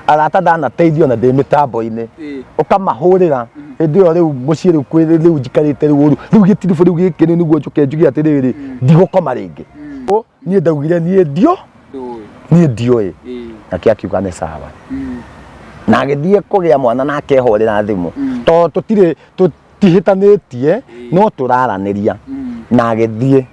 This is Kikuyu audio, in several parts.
Arata ndanateithio na ndĩ mĩtambo-inĩ. Ũkamahũrĩra hĩndĩ ĩyo rĩu mũciĩ rĩu kwĩ rĩu njikarĩte rĩu ũru rĩu gĩtiribũ rĩu gĩkĩ rĩu nĩguo njũke njuge atĩrĩrĩ, ndigũkoma rĩngĩ. Niĩ ndaugire niĩ ndio niĩ ndiũĩ, nake akiuga nĩ sawa, na agĩthiĩ kũgĩa mwana na akehũrĩra thimũ, tondũ tũtirĩ tũtihĩtanĩtie no tũraranĩria, na agĩthiĩ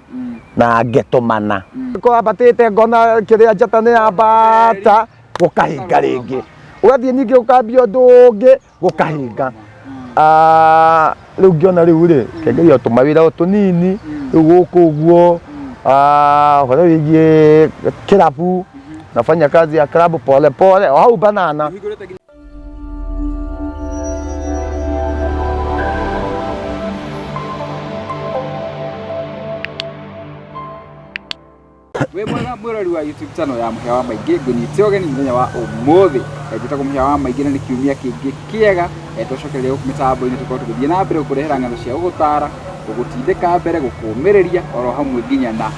na ngĩtũmana kwambatĩte ngona kĩrĩa njata nĩ yambata, gũkahinga rĩngĩ, ũgathiĩ ningĩ ũkambia ũndũ ũngĩ gũkahinga. Ah, rĩu ngĩona rĩu rĩ kengeria tũmawĩra o tũnini rĩu gũkũ ũguo. Ah, ũhoro wĩgiĩ kĩrabu, nafanya kazi ya klabu pole pole o hau banana. Wĩ mwega mwĩrori wa YouTube channel ya Mũhĩa wa Maingĩ, ngũnyite ũgeni mũthenya wa ũmũthĩ. Njĩtagwo Mũhĩa wa Maingĩ na nĩ kiumia kĩngĩ kĩega twacokereria gũkũ mĩtambo-inĩ tũkorwo tũgĩthiĩ na mbere gũkũrehera ng'ano cia gũgũtara, gũgũtindĩka mbere, gũkũmĩrĩria oro hamwe nginya na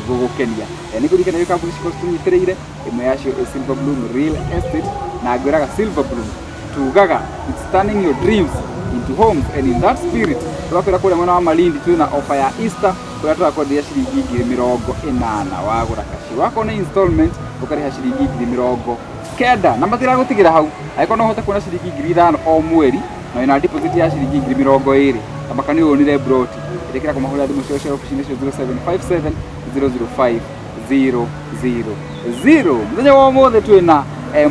gũgũkenia. Nĩ ngũririkanagia kambuni cikorwo citũnyitĩrĩire, ĩmwe yacio ĩ Silver Bloom Real Estate, na ngwĩraga Silver Bloom tugaga it's turning your dreams into homes, and in that spirit tũrakwĩra kũrĩa mwena wa Malindi twĩna offer ya Easter kũrĩa tũrakwenderia ciringi 80,000 wagũra kaci wakorwo nĩ installment ũkarĩha ciringi 90,000, na matiragũtigĩra hau. Angĩkorwo no ũhote kuona ciringi 5,000 o mweri na wĩna deposit ya ciringi 20,000, tamaka nĩ wonire broti, ĩtĩkĩra kũmahũrĩra thimũ ciao cia obici-inĩ cio 0757 005 000. Mũthenya wa ũmũthĩ twĩna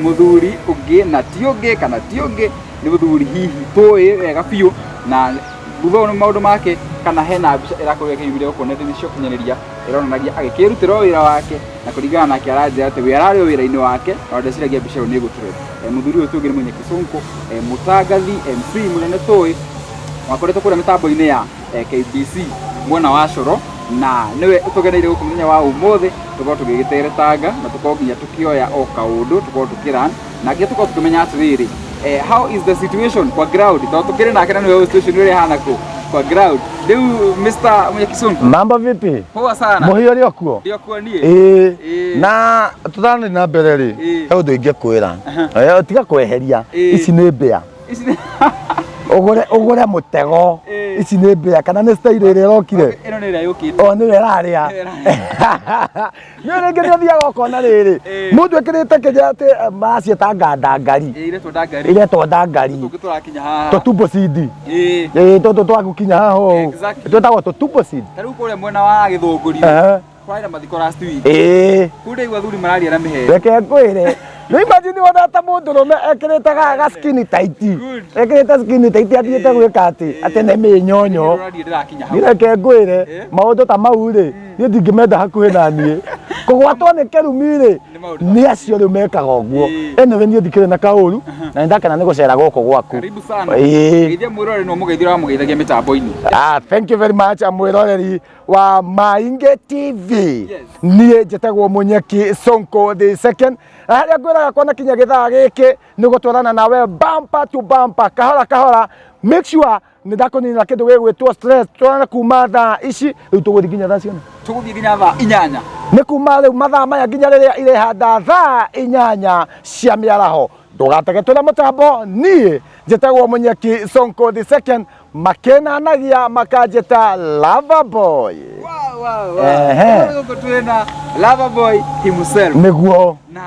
mũthuri ũngĩ, na ti ũngĩ kana ti ũngĩ nĩ mũthuri hihi tũĩ wega biũ, na thutha ũyũ nĩ maũndũ make kana hena mbica ĩrakorwo ĩkĩyumĩria gũkũ nenda-inĩ cia ũkinyanĩria ĩronanagia agĩkĩrutĩra wĩra wake, na kũringana nake aranjĩra atĩ we ararĩ o wĩra-inĩ wake na ndeciragia mbica ĩyo nĩ ĩgũtrend. Mũthuri ũyũ tũngĩ nĩ Mũnyeki Sonko, mũtangathi MC mũnene tũĩ wakoretwo kũrĩa mĩtambo-inĩ ya KBC mwena wa Coro, na nĩwe ũtũgeneire gũkũ mũthenya wa ũmũthĩ tũkorwo tũgĩgĩteretanga na tũkorwo nginya tũkĩoya o kaũndũ tũkorwo tũkĩran na nginya tũkorwo tũkĩmenya atĩrĩrĩ, how is the situation kwa ground, tondũ tũkĩrĩ nake na nĩwe situation ĩrĩa ĩhana kũ kwa ground rĩu. Mr. Munyeki Sonko. Mambo vipi? Poa sana. Mũhĩa ũrĩ o kuo? Ndio kuo niĩ. Ĩĩ. Ĩĩ. Na tũtanathiĩ na mbere rĩ, he ũndũ ingĩkwĩra. Tiga kweheria. Ici nĩ mbĩa. Ici nĩ Ũgũre ũgũre mũtego. Ici nĩ mbĩa kana nĩ style ĩrĩa ĩrokire? Ĩno nĩ ĩrĩa yũkĩte. O nĩyo ĩrarĩa. Nĩ rĩngĩ nĩ ũthiaga ũkona rĩrĩ, mũndũ ĩkĩrĩte kĩrĩa atĩ maraciĩta ngandangari. Ĩĩ, iretwo ndangari. Iretwo ndangari. Tũngĩ tũrakinya haha. Tũtumbo cindi. Ĩĩ. Ĩĩ, tũtũ twagũkinya haha ũũ. Twĩtagwo tũtumbo cindi. Ta rĩu kũrĩa mwena wa Gĩthũngũri kwarĩ na mathiko last week. Kũu ndaigua athuri mararia na mĩheo. Reke ngwĩre, nĩ imagine wona ta mũndũrũme ekĩrĩte ga skin tight. Ekĩrĩte skin tight athiĩte gwĩka atĩ atĩ nĩ mĩnyonyo. Niĩ ndĩrakinya hau. Niĩ reke ngwĩre, maũndũ ta mau rĩ, niĩ ndingĩmenda hakuhĩ na niĩ. Kũgwatwo nĩ kĩrumi rĩ, nĩ acio rĩu mekaga ũguo. Anyway, niĩ ndikĩrĩ na kaũru na nĩndakena nĩ gũcera gũkũ gwaku. Karibu sana. Ĩĩ. Geithia mwĩroreri no mũgeithia ũramũgeithagia mĩtambo-inĩ. Ah, thank you very much mwĩroreri wa Mainge TV. Niĩ njĩtagwo Munyeki Sonko the second, na harĩa ngwĩraga kona kinya gĩthaa gĩkĩ nĩ gũtwarana nawe bumper to bumper, kahora kahora. Make sure nĩ ndakũninĩra kĩndũ gĩgwĩtwo stress. Twarana kuma thaa ici rĩu tũgũthiĩ nginya thaa ciona. Tũgũthiĩ nginya thaa 8. Nĩ kuma rĩu mathaa maya nginya rĩrĩa irehanda thaa 8 cia mĩaraho. Ndũgatege twĩna mũtambo. Niĩ njĩtagwo Munyeki Sonko the second, makenanagia makanjĩta lover boy. Wow. Ehe. Gũkũ twĩna Lover Boy himself. Nĩguo. Na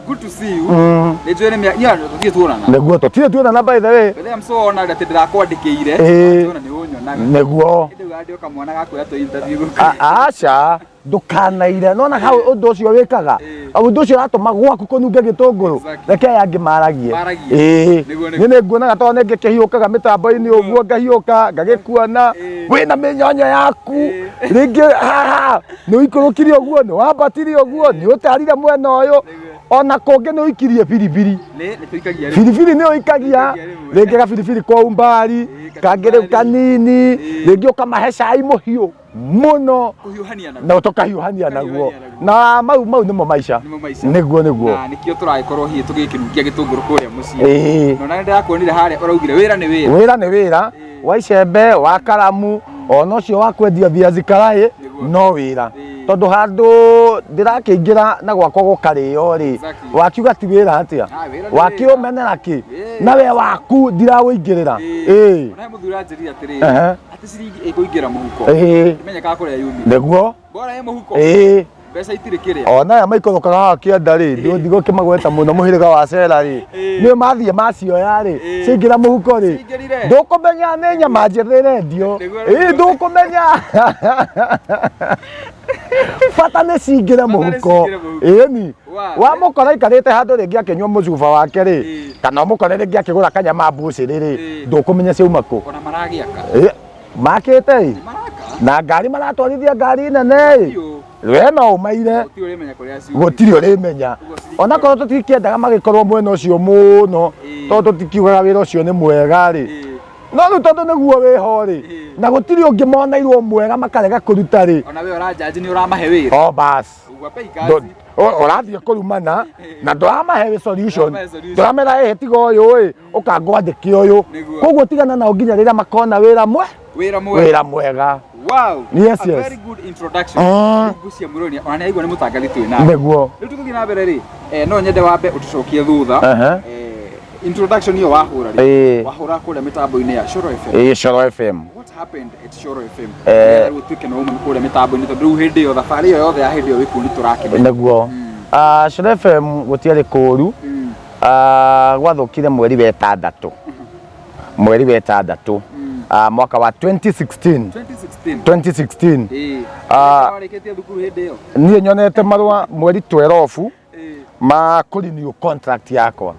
good to see you. Nĩ njũĩ nĩ mĩa niĩ tũtirĩ tuonana. Nĩguo, tũtirĩ tuonana by the way. But I'm so honored atĩ ndĩrakwandĩkĩire. Tuona nĩ ũnyonaga. Nĩguo. Ĩndĩ ũgandĩ kamwana gakuoya tũ interview gũkũ. Aca, ndũkanaire nona hau ũndũ ũcio wĩkaga, ũndũ ũcio ũratũma gwaku kũnunge gĩtũngũrũ. Reke aya angĩ maragie. Maragie. Ĩĩ. Nĩguo. Niĩ nĩ nguonaga tondũ nĩ ngĩkĩhiũkaga mĩtambo-inĩ ũguo, ngahiũka ngagĩkuona wĩna mĩnyonyo yaku, rĩngĩ haha nĩ ũikũrũkire ũguo, nĩ wambatire ũguo, nĩ ũtarire mwena ũyũ, ona kũngĩ nĩ ũikirie biribiri. Nĩ tũikagia rĩmwe. Biribiri nĩ ũikagia. Tũikagia rĩmwe. Rĩngĩ gabiribiri kwa umbari, kangĩ rĩu kachumbari. Kanini. Rĩngĩ ũkamahe cai mũhiũ mũno. Kũhiũhania naguo. Na tũkahiũhania naguo. Tũkahiũhania naguo. Na mau nĩmo maica. Nĩmo maica. Nĩguo. Na nĩkĩo tũragĩkorwo hihi tũgĩkĩnungia gĩtũngũrũ kũrĩa mũciĩ. Ĩĩ. Na ona nĩndĩrakuonire harĩa ũraugire wĩra nĩ wĩra. Wĩra nĩ wĩra, wa icembe, wa karamu, ona ũcio wa kwendia viazi karai. Nĩguo. No wĩra. Tondũ handũ ndĩrakĩingĩra na gwakwa gũkarĩo rĩ, wakiuga ti wĩra atĩa? Ah, wĩra nĩ wĩra. Wakĩũmenera kĩ? Na we waku ndiraũingĩrĩra. Ĩĩ. Ona he mũthuri anjĩrire atĩrĩrĩ, atĩ ciringi ĩkũingĩra mũhuko, ndĩmenyekaga kũrĩa yumire. Nĩguo. Bora ĩ mũhuko. Mbeca itirĩ kĩrĩa. Ona aya maikũrũkaga haha kĩanda rĩ, ndigũkĩmagweta mũno mũhĩrĩga wa Cera rĩ, nĩ mathiĩ macioya rĩ, ciaingĩra mũhuko rĩ, Ciaingĩrire. ndũkũmenya nĩ nyama njĩthĩ ĩrendio. Nĩguo, Ĩĩ, nĩguo. ndũkũmenya. Bata nĩ cingĩre Bata nĩ mũhuko. cingĩre mũhuko. Ĩni. Wa- Wamũkora aikarĩte handũ rĩngĩ akĩnyua mũcuba wake rĩ, kana ũmũkore rĩngĩ akĩgũra kanyama mbucĩrĩ rĩ, ndũkũmenya ciauma kũ. Ona maragĩaka. Ĩ, makĩte ĩ, Maraka. na ngari maratwarithia ngari nene ĩ. Biũ. We no ũmaire. Gũtirĩ ũrĩmenya kũrĩa ciumire. Gũtirĩ ũrĩmenya. Ũguo ciringi Onakorwo tũtikĩendaga magĩkorwo mwena ũcio mũno, tondũ tũtikiugaga wĩra ũcio nĩ mwega rĩ, no rĩu tondũ nĩguo wĩho rĩ, na gũtirĩ ũngĩ moneirwo mwega makarega kũruta rĩ. Ona we ũranjanji nĩ ũramahe wĩra. O bas. Ũguo pay kazi. Ũrathiĩ kũrumana na ndũramahe solution. Ndũramahe solution. Ndũramera ĩhĩ tiga ũyũ ĩ, ũka ngwandĩke ũyũ. Nĩguo. Koguo tigana nao nginya rĩrĩa makona wĩra mwe Wĩra mwega. Wĩra mwega. Wow. Yes, A yes. very good introduction. Ngũcia mũroni ona nĩ aigua nĩ mũtangathi twĩ nake. Nĩguo. Rĩu tũgĩthiĩ na mbere rĩ, no nyende wambe ũtũcokie thutha. Introduction ĩyo wahũra rĩ, wahũra kũrĩa mĩtambo-inĩ ya Coro FM. Ĩĩ, Coro FM. What happened at Coro FM? Nĩgetha rĩu ũtuĩke no ũmwe kũrĩa mĩtambo-inĩ tondũ rĩu hĩndĩ ĩyo thabarĩ ĩyo yothe ya hĩndĩ ĩyo wĩ kũu nĩ tũrakĩmenya. Nĩguo. Ah, Coro FM gũtiarĩ kũru. Ah, gwathũkire mweri wa ĩtandatũ. Mweri wa ĩtandatũ. Ah, mwaka wa 2016. 2016. 2016. Ĩĩ. Ah. Warĩkĩtie thukuru hĩndĩ ĩyo? Niĩ nyonete marũa mweri 12 ma kũ renew contract yakwa.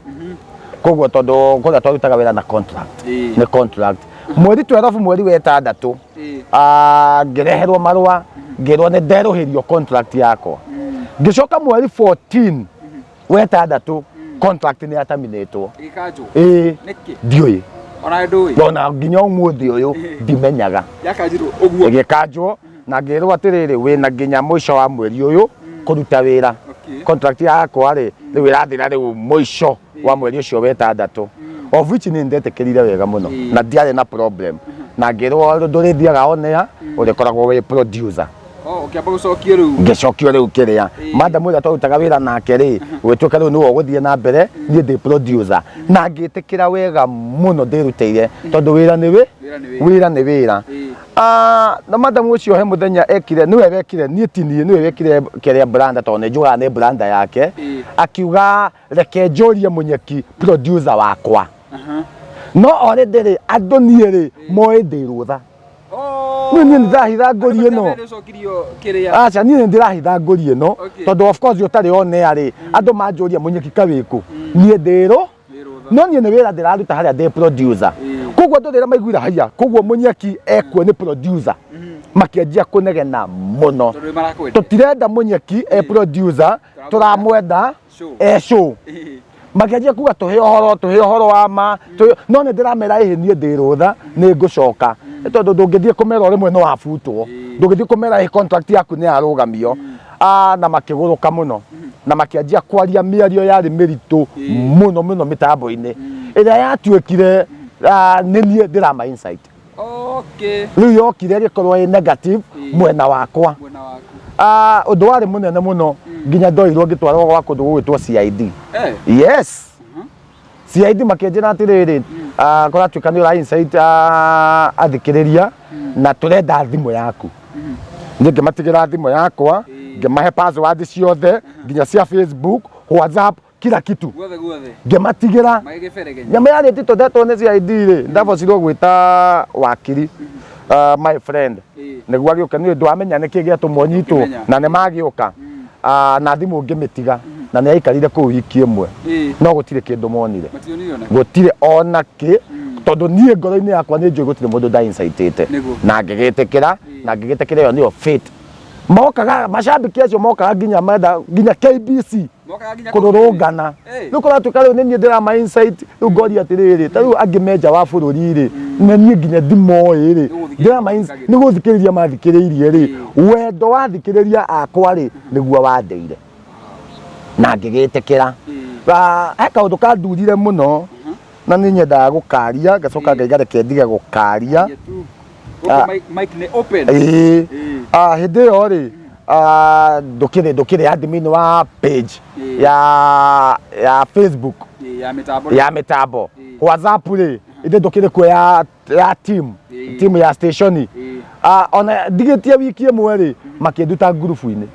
Koguo tondũ kũrĩa twarutaga wĩra na contract. Nĩ contract. Mweri 12 mweri wa ĩtandatũ, ah, ngĩreherwo marũa ngĩrwo nĩ nderũhĩrio contract yakwa. Ngĩcoka mweri 14 wa ĩtandatũ contract nĩ yataminĩtwo. Ĩgĩkanjwo? Ĩĩ. Nĩkĩ? Ndiũĩ. Ona ndũĩ? Ona nginya ũmũthĩ ũyũ ndimenyaga. Yakanjirwo ũguo? Ĩgĩkanjwo na ngĩrwo atĩrĩrĩ, wĩna nginya mũico wa mweri ũyũ kũruta wĩra. Contract yakwa rĩ, rĩu ĩrathira rĩu mũico wa mweri ũcio wa ĩtandatũ. Of which niĩ nĩndetĩkĩrire wega mũno na ndiarĩ na problem. Na ngĩrwo ndũrĩthiaga on air, ũrĩkoragwo wĩ producer. Oh, ũkĩamba gũcokio rĩu. Ngĩcokio rĩu kĩrĩa. Madam ũrĩa twarutaga wĩra nake rĩ, gũgĩtuĩka rĩu nĩwe ũgũthiĩ na mbere, niĩ ndĩ producer. Na ngĩtĩkĩra wega mũno ndĩrutĩire tondũ wĩra nĩ wĩ Wĩra nĩ wĩra. Wĩra nĩ wĩra. Ah, na madam ũcio he mũthenya ekire, nĩwe wekire, niĩ ti niĩ, nĩwe wekire kĩrĩa branda, tondũ nĩ njugaga nĩ branda yake. Akiuga reke njũrie Mũnyeki producer wakwa. No already rĩ, andũ niĩ rĩ, moĩ ndĩ rũtha. Oh. Niĩ nĩ ndĩrahitha ngũri ĩno. Andũ ũcokirio kĩrĩa. Aca, niĩ nĩ ndĩrahitha ngũri ĩno. Tondũ of course ũtarĩ on air rĩ, andũ manjũria Mũnyeki kawĩkũ, niĩ ndĩrũ no niĩ nĩ wĩra ndĩraruta harĩa ndĩ producer. Koguo andũ rĩrĩa maiguire haiya, koguo Mũnyeki ekuo nĩ producer, makĩanjia kũnegena mũno. Tondũ nĩ marakwenda. Tũtirenda Mũnyeki e producer, tũramwenda Show. e show. Makĩanjia kuga tũhe ũhoro, tũhe ũhoro wa ma, no nĩ ndĩramera ĩhĩ niĩ ndĩ rũtha, nĩ ngũcoka. Nĩ tondũ ndũngĩthiĩ kũmera o rĩmwe no wabutwo. Ndũngĩthiĩ kũmera ĩhĩ contract yaku nĩ yarũgamio. Ah, na makĩgũrũka mũno. Na makĩanjia kwaria mĩario yarĩ mĩritũ mũno mũno mĩtambo-inĩ. Ĩrĩa yatuĩkire, ah, nĩ niĩ ndĩrama insight. Rĩu yokire ĩgĩkorwo ĩ negative mwena wakwa. Mwena waku. Ah, ũndũ warĩ mũnene mũno nginya ndoirwo ngĩtwarwo gwa kũndũ gũgwĩtwo CID. Yes. CID makĩnjĩra atĩrĩrĩ, ah, kũratuĩka nĩ ũra insight, ah, athikĩrĩria na tũrenda thimũ yaku. Niĩ ngĩmatigĩra thimũ yakwa, ngĩmahe password ciothe nginya cia Facebook, WhatsApp, kila kitu. Guothe guothe. Ngĩmatigĩra. Magĩgĩberegenya. Nyamũ yarĩ tito ndetwo nĩ CID rĩ, ndabocirwo gwĩta wakiri, my friend, nĩguo agĩũke. Nĩ ndwamenya nĩkĩ gĩatũmwo nyitwo. Ũkĩmenya. Na nĩ magĩũka. Ah, na thimũ ngĩmĩtiga na nĩ aikarire kũu wiki ĩmwe, no gũtirĩ kĩndũ monire. Mationire ona. Gũtirĩ ona kĩ, tondũ niĩ ngoro-inĩ yakwa nĩ njũĩ gũtirĩ mũndũ nda incitĩte. Na ngĩgĩtĩkĩra, na ngĩgĩtĩkĩra ĩyo nĩyo fate. Mokaga macambĩki acio mokaga nginya menda nginya KBC Mokaga nginya kũrũrũngana. Hey. Rĩu kũratuĩka rĩu nĩ niĩ ndĩrama insight. Rĩu ngoria atĩrĩrĩ, ta rĩu angĩ me nja wa bũrũri rĩ, na niĩ nginya ndimoĩ rĩ, ndĩrama nĩ gũthikĩrĩria mathikĩrĩirie rĩ, wendo wa thikĩrĩria akwa rĩ, nĩguo wandeire na ngĩgĩtĩkĩra. Ah, he kaũndũ kandurire mũno na nĩ nyendaga gũkaria, ngacoka ngaiga reke ndige gũkaria. Gũkũ mic nĩ open. Ĩĩ. Ah, hĩndĩ ĩyo rĩ, Ndũkĩrĩ ndũkĩrĩ admin wa page Ĩĩ. ya Facebook. Ĩĩ, ya mĩtambo. Ya mĩtambo. WhatsApp rĩ, ithe ndũkĩrĩ kuo ya team. Team ya station. Ona ndigĩtie wiki ĩmwe rĩ, makĩnduta ngurubu-inĩ.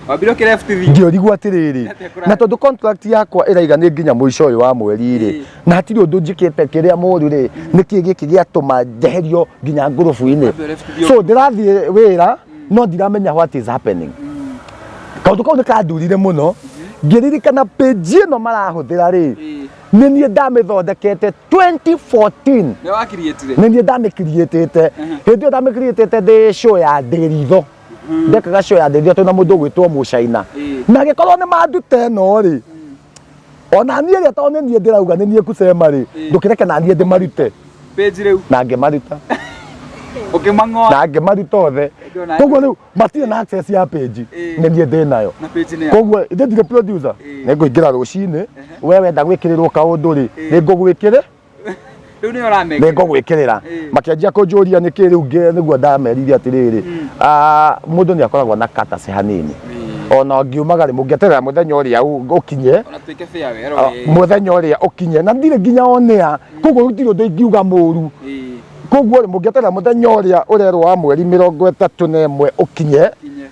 Wambire ũkĩrebuti. Ngĩũrigwo atĩrĩrĩ, Atĩa kũrathiĩ? Na tondũ contract yakwa ĩraiga nĩ nginya mũico ũyũ wa mweri rĩ, na hatirĩ ũndũ njĩkĩte kĩrĩa mũru rĩ, nĩkĩ gĩkĩ gĩatũma njeherio nginya ngurubu-inĩ? Wambe ũrebutithio. So ndĩrathiĩ wĩra no ndiramenya what is happening. Kaũndũ kau nĩ kandurire mũno. Ngĩririkana page ĩno marahũthĩra rĩ, nĩ niĩ ndamĩthondekete 2014. Nĩ wakiriĩtire. Nĩ niĩ ndamĩkiriĩtĩte. Hĩndĩ ĩyo ndamĩkiriĩtĩte ndĩ show ya Ndĩritho, ndekaga show ya Ndĩritho twĩna mũndũ ũgwĩtwo Mũcaina. Na angĩkorwo nĩ manduta ĩno rĩ, ona niĩ rĩ, tondũ nĩ niĩ ndĩrauga nĩ niĩ kusema rĩ, ndũkĩreke na niĩ ndĩmarute. Page rĩu. Na ngĩmaruta. Ũkĩmang'oa. Na ngĩmaruta othe. Ndona- Koguo rĩu matirĩ na access ya page. Nĩ niĩ ndĩ nayo. Na page nĩ ya. Koguo ithe ndirĩ producer. Nĩ ngũingĩra rũcinĩ, we wenda gwĩkĩrĩrwo kaũndũ rĩ, nĩ ngũgwĩkĩrĩ Rĩu nĩyo ũramekĩra. Nĩ ngũgwĩkĩrĩra. Makĩanjia kũnjũria nĩkĩ rĩu nĩguo ndamerire atĩrĩrĩ, mũndũ nĩ akoragwo na katasi hanini. Ona ngiumaga rĩ, mũngĩeterera mũthenya ũrĩa ũkinye. Ona tuĩke farewell. Mũthenya ũrĩa ũkinye, na ndirĩ nginya onĩa, koguo gũtirĩ ũndũ ingiuga mũru. Koguo rĩ, mũngĩeterera mũthenya ũrĩa ũrerwo wa mweri 31 ũkinye. Kinye.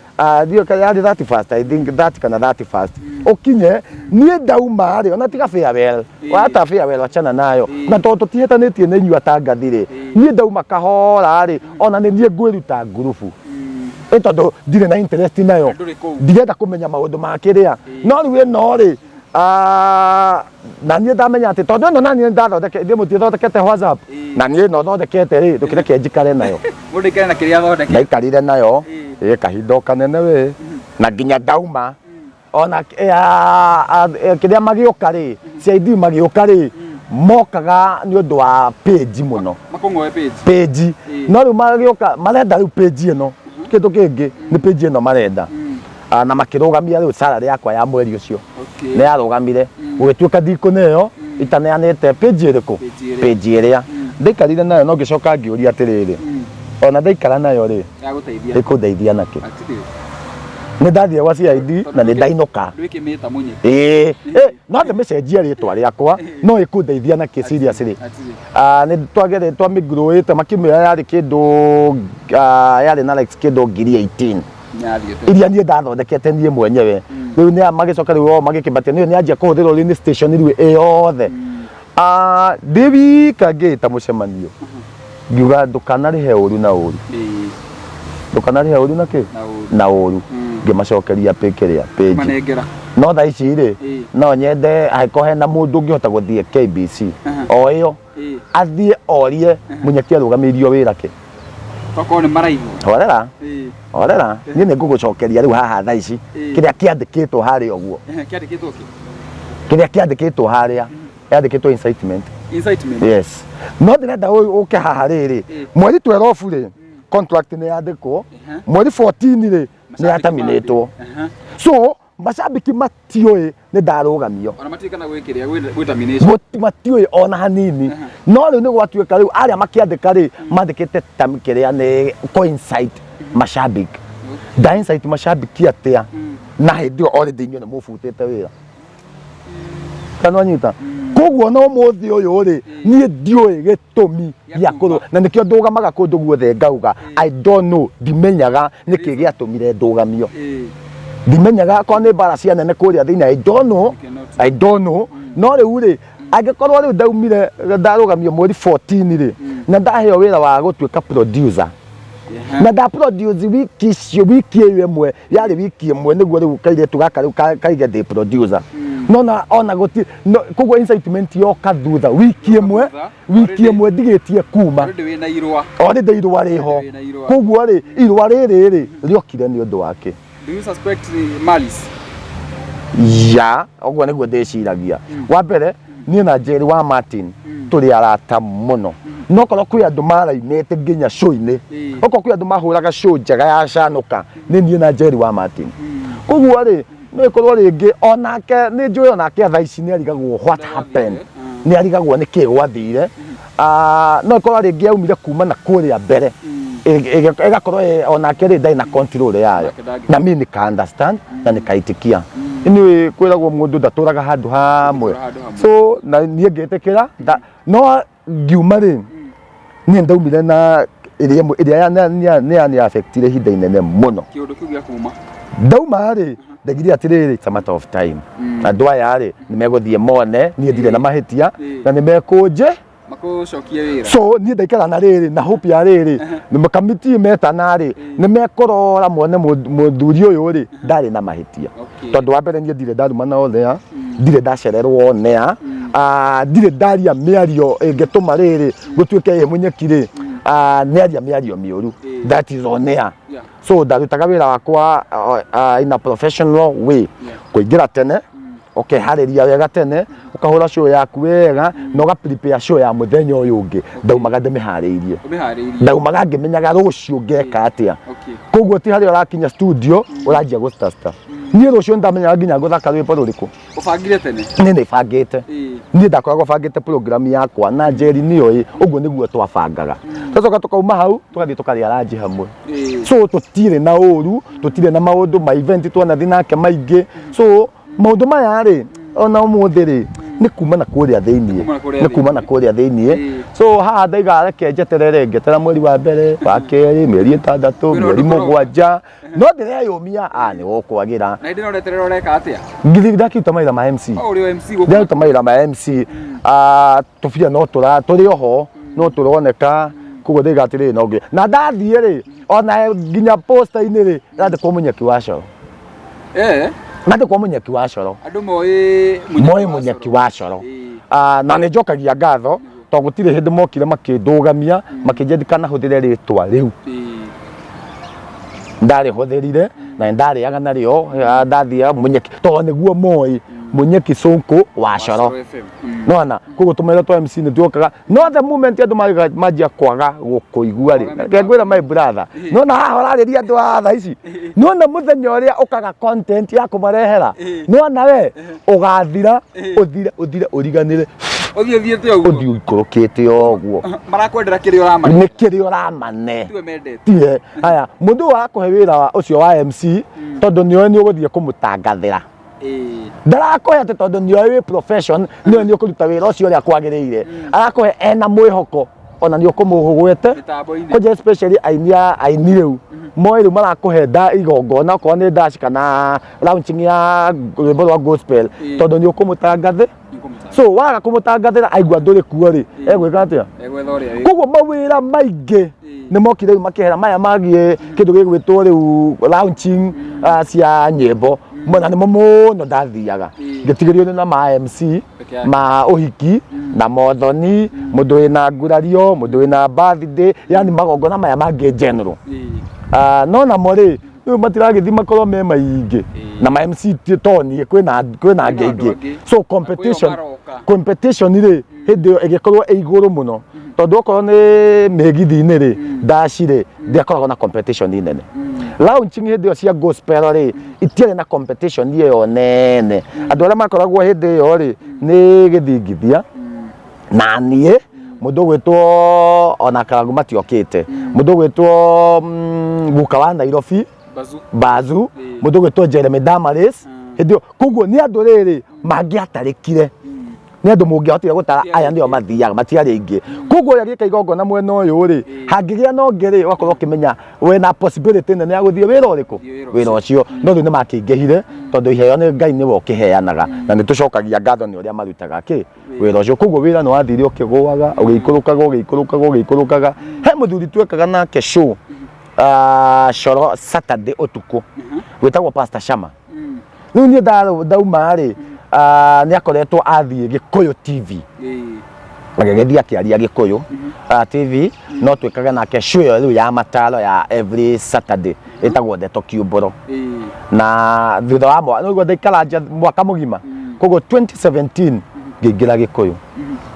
Ndiũĩ kana yarĩ 31st, I think 30 kana 31st ũkinye, niĩ ndauma rĩ, ona tiga farewell. Hata farewell achana nayo. Na tondũ tũtihĩtanĩtie nĩ inyuĩ atangathi rĩ, niĩ ndauma kahora rĩ, ona nĩ niĩ ngwĩruta ngurubu. Ĩ tondũ ndirĩ na interest nayo. Ndũrĩ kũu. Ndirenda kũmenya maũndũ ma kĩrĩa. No rĩu ĩno rĩ, na niĩ ndamenya atĩ tondũ ĩno na niĩ ndathondeke, ithuĩ mũtithondekete WhatsApp? Na niĩ ĩno thondekete rĩ, ndũkĩreke njikare nayo. Mũndũ aikare na kĩrĩa athondekete. Ndaikarire nayo ĩ kahinda o kanene we, na nginya ndauma ona kĩrĩa magĩũka rĩ, CID magĩũka rĩ, mokaga nĩ ũndũ wa page mũno. Makũng'oe page. Page. No rĩu magĩũka marenda rĩu page ĩno, kĩndũ kĩngĩ nĩ page ĩno marenda. Na makĩrũgamia rĩu salary yakwa ya mweri ũcio. Nĩ yarũgamire, gũgĩtuĩka ndikũneo itaneanĩte page ĩrĩkũ? Page ĩrĩa. Page ĩrĩa ndaikarire nayo. No ngĩcoka ngĩũria atĩrĩrĩ, ona ndaikara nayo rĩ, Yagũteithia. Ĩkũndeithia nakĩ? Hatirĩ. Nĩ ndathiĩ gwa CID na nĩ ndainũka. Ndwĩkĩmĩta mũnyeki. Ĩĩ, no ndĩmĩcenjie rĩtwa rĩakwa, no ĩkũndeithia nakĩ seriously? Hatirĩ. Nĩ twagere twamĩngurũĩte, makĩmĩoya yarĩ kĩndũ, yarĩ na likes kĩndũ 18,000. Nĩyathiĩte. Iria niĩ ndathondekete niĩ mwenyewe. Rĩu nĩ magĩcoka rĩu o magĩkĩmbatia nĩyo nĩanjia kũhũthĩrwo rĩu nĩ station rĩu ĩ yothe. Ndĩ wika ngĩĩta mũcemanio, ngiuga ndũkanarĩhe ũru na ũru. Ndũkanarĩhe ũru na kĩ? Na ũru. Na ũru. Ngĩmacokeria kĩrĩa page. Manengera. No thaa ici rĩ, no nyende angĩkorwo hena mũndũ ũngĩhota gũthiĩ KBC o ĩyo, athiĩ orie Mũnyeki arũgamĩirio wĩra kĩ. Tokorwo nĩ maraigua. Horera. Horera, niĩ nĩ ngũgũcokeria rĩu haha thaa ici. Kĩrĩa kĩandĩkĩtwo harĩa ũguo. Kĩandĩkĩtwo kĩ? Kĩrĩa kĩandĩkĩtwo harĩa yandĩkĩtwo incitement. Incitement. Yes, no ndĩrenda ũke haha rĩrĩ. Mweri 12 rĩ, contract nĩ yandĩkwo. Mweri 14 rĩ, nĩ yataminĩtwo. So macambĩki matiũĩ nĩ ndarũgamio. Ona matiũĩ kana gwĩ kĩrĩa gwĩ termination. Matiũĩ ona hanini. No rĩu nĩ gwatuĩka rĩu arĩa makĩandĩka rĩ, mandĩkĩte tam kĩrĩa nĩ coincide mashabiki. Nda incite mashabiki atĩa na hĩndĩ ĩyo already inyuĩ nĩ mũbutĩte wĩra? Kana wanyita? Koguo no mũthĩ ũyũ rĩ, niĩ ndiũĩ gĩtũmi gĩa kũrũ, na nĩkĩo ndũgamaga kũndũ guothe ngauga I don't know, ndimenyaga nĩkĩ gĩatũmire ndũgamio. Ndimenyaga akorwo nĩ mbara cia nene kũrĩa thĩinĩ, I don't know. I don't know. No rĩu rĩ, angĩkorwo rĩu ndaumire ndarũgamio mweri 14 rĩ, na ndaheo wĩra wa gũtuĩka producer, na nda produce wiki icio, wiki ĩyo ĩmwe yarĩ wiki ĩmwe nĩguo rĩu kairĩtu gaka rĩu kaige ndĩ producer. No na ona gũti no, koguo incitement yoka thutha wiki ĩmwe. Thutha. Wiki ĩmwe ndigĩtie kuma. Already wĩna irũa. Already irũa rĩho. Wĩna irũa. Koguo rĩ, irũa rĩrĩ rĩ rĩokire nĩ ũndũ wake. Do you suspect malice? Ya ũguo nĩguo ndĩciragia. Wa mbere, niĩ na Jerry wa Martin tũrĩ arata mũno, no korwo kwĩ andũ marainĩte nginya show-inĩ, okorwo kwĩ andũ mahũraga show njega ya Canũka, nĩ niĩ na Jerry wa Martin. Koguo rĩ, no ĩkorwo rĩngĩ onake nĩ njũĩ onake thaa ici nĩ arigagwo what happened, nĩ arigagwo nĩ kĩĩ gwathire. No ĩkorwo rĩngĩ aumire kuma na kũrĩa mbere. Ĩgakorwo onake rĩ ndarĩ na control yayo. Nake ndangĩ- Na mi nika understand na nikaitikia. Anyway, kwĩragwo mũndũ ndatũraga handũ hamwe. Ndatũraga handũ hamwe. So na niĩ ngĩtĩkĩra no ngiuma rĩ, niĩ ndaumire na ĩrĩa ĩmwe ĩrĩa nĩ affectire ihinda inene mũno. Kĩũndũ kĩu gĩa kuma. Ndauma rĩ, ndaigire atĩrĩrĩ, it's a matter of time, andũ aya rĩ nĩ megũthiĩ mone niĩ ndirĩ na mahĩtia na nĩ mekũnje Makũcokie wĩra. So niĩ ndaikara na rĩrĩ na hope ya rĩrĩ nĩ kamiti metana rĩ, nĩ mekũrora mone mũthuri ũyũ rĩ ndarĩ na mahĩtia. Tondũ wa mbere, niĩ ndirĩ ndarumana othea, ndirĩ ndacererwo onea, ndirĩ ndaria mĩario ĩngĩtũma rĩrĩ gũtuĩke ĩ mũnyeki rĩ nĩaria mĩario mĩũru. That is on air. So ndarutaga wĩra wakwa in a professional way. Kũingĩra tene, ũkeharĩria wega tene, ũkahũra show yaku wega na ũga prepare show ya mũthenya ũyũ ũngĩ. Ndaumaga ndĩmĩharĩirie. Ũmĩharĩirie. Ndaumaga ngĩmenyaga rũciũ ngeka atĩa. Koguo ti harĩa ũrakinya studio ũranjia gũstasta. Niĩ rũciũ ndamenyaga nginya ngũthaka rwĩmbo rũrĩkũ. Ũbangire tene. Nĩ bangĩte. Niĩ ndakoragwo bangĩte program yakwa na Njeri nĩoĩ ũguo nĩguo twabangaga. Twacoka tũkauma hau, tũgathiĩ tũkarĩa ranji hamwe. So tũtirĩ na ũru, tũtirĩ na maũndũ ma event twanathiĩ nake maingĩ. So maũndũ maya rĩ, ona ũmũthĩ rĩ, nĩ kuma na kũrĩa thĩiniĩ. Kuma na kũrĩa Nĩ kuma na kũrĩa thĩiniĩ. So haha ndaiga reke njeterere, ngetera mweri wa mbere, wa kerĩ, mĩeri 6, Kwĩna mĩeri ũndũ ũroka. 7, no ndĩreyũmia, a nĩ gũkwagĩra. Na hĩndĩ ĩno ũreterera ũreka atĩa? Ngithiĩ ndakĩruta mawĩra ma MC. O ũrĩ o MC gũkũ. Ndĩraruta mawĩra ma MC. Tũbia no tũra tũrĩ oho no tũroneka, koguo ndaiga atĩrĩrĩ, no ngĩ na ndathiĩ rĩ, ona nginya posta-inĩ rĩ, ndandĩkwo mũnyeki wa coro. Ndandĩkwo mũnyeki wa coro. Andũ moĩ Moĩ mũnyeki wa coro. Na nĩ njokagia ngatho tondũ gũtirĩ hĩndĩ mokire makĩndũgamia makĩnjia ndikanahũthĩre rĩtwa rĩu. Ndarĩhũthĩrire na nĩ ndarĩaga narĩo. Ndathiaga mũnyeki tondũ nĩguo moĩ mũnyeki cũnkũ wa coro. FM. Nona koguo tũmawĩra twa MC nĩ tuokaga, no the moment andũ manjia kwaga gũkũigua rĩ, reke ngwĩre, my brother, nona haha ũrarĩria andũ a thaa ici, nona mũthenya ũrĩa ũkaga content ya kũmarehera, nona we ũgathira, ũthire, ũthire, ũriganĩre. Ũthiĩ ũthiĩte ũguo. Ũthiĩ ũikũrũkĩte ũguo. Marakwendera kĩrĩa ũramane. Nĩ kĩrĩa ũramane. Tiwe mendete. Tiwe haya mũndũ ũyũ arakũhe wĩra ũcio wa MC tondũ nĩoĩ nĩ ũgũthiĩ kũmũtangathĩra. Ndarakũhe atĩ tondũ nĩoĩ wĩ profession, nĩoĩ nĩ ũkũruta wĩra ũcio ũrĩa kwagĩrĩire. Arakũhe ena mwĩhoko ona nĩ ũkũmũgwete. Mĩtambo-inĩ. Kwanja especially aini a aini rĩu moĩ rĩu marakũhe nda igongona, okorwo nĩ dash kana launching ya rwĩmbo rwa gospel, tondũ nĩ ũkũmũtangathĩ. Nĩũkũmũtanga. So waga kũmũtangathĩra, aigua ndũrĩ kuo rĩ, egwĩka atĩa? Egwetha ũrĩa wĩ. Koguo mawĩra maingĩ nĩ mokire rĩu makĩhera maya magiĩ kĩndũ gĩgwĩtwo rĩu launching cia nyĩmbo, na nĩmo mũno ndathiaga. Ngĩtigĩrio nĩ na ma MC Peke yake. Ma ũhiki na mothoni, mũndũ wĩna ngurario, mũndũ wĩna birthday, yani magongona maya mangĩ general. No namo rĩ, rĩu matiragĩthiĩ makorwo me maingĩ na ma MC ti to niĩ, kwĩna angĩ andũ aingĩ. Angĩ. So competition Na kwĩo maroka. Competition rĩ, hĩndĩ ĩyo ĩgĩkorwo ĩ igũrũ mũno, tondũ okorwo nĩ mĩgithi-inĩ rĩ, ndaci rĩ, ndiakoragwo na competition nene. Launching hĩndĩ ĩyo cia gospel rĩ, itiarĩ na competition ĩyo nene. Andũ arĩa makoragwo hĩndĩ ĩyo rĩ, nĩ gĩthingithia na niĩ, mũndũ ũgwĩtwo ona Karangu matiokĩte, mũndũ ũgwĩtwo guka wa Nairobi. Bazu. Bazu. Mũndũ ũgwĩtwo Jeremy Damaris hĩndĩ ĩyo. Koguo nĩ andũ rĩrĩ mangĩatarĩkire, nĩ andũ mũngĩahotire gũtara aya nĩo mathiaga, matiarĩ aingĩ. Koguo ũrĩa agĩka igongona mwena ũyũ rĩ, hangĩgĩa na ũngĩ rĩ, ũgakorwo ũkĩmenya wĩna possibility nene ya gũthiĩ wĩra ũrĩkũ. Gũthiĩ wĩra. Wĩra ũcio. No rĩu nĩ makĩingĩhire tondũ iheo nĩ Ngai nĩwe ũkĩheanaga, na nĩ tũcokagia ngatho nĩ ũrĩa marutaga kĩ wĩra ũcio. Koguo wĩra nĩ wathire ũkĩgũaga, ũgĩikũrũkaga, ũgĩikũrũkaga, ũgĩikũrũkaga. He mũthuri twekaga nake show coro Saturday ũtukũ, wĩtagwo Pastor Shama. Rĩu niĩ ndauma rĩ, nĩ akoretwo athiĩ Gĩkũyũ TV, agĩgĩthiĩ akĩaria Gĩkũyũ TV, no twĩkage nake show ĩyo rĩu ya mataro ya every Saturday ĩtagwo Ndeto Kiumbũro. Na thutha wa mwaka nĩguo ndaikara nja mwaka mũgima, koguo 2017 ngĩingĩra Gĩkũyũ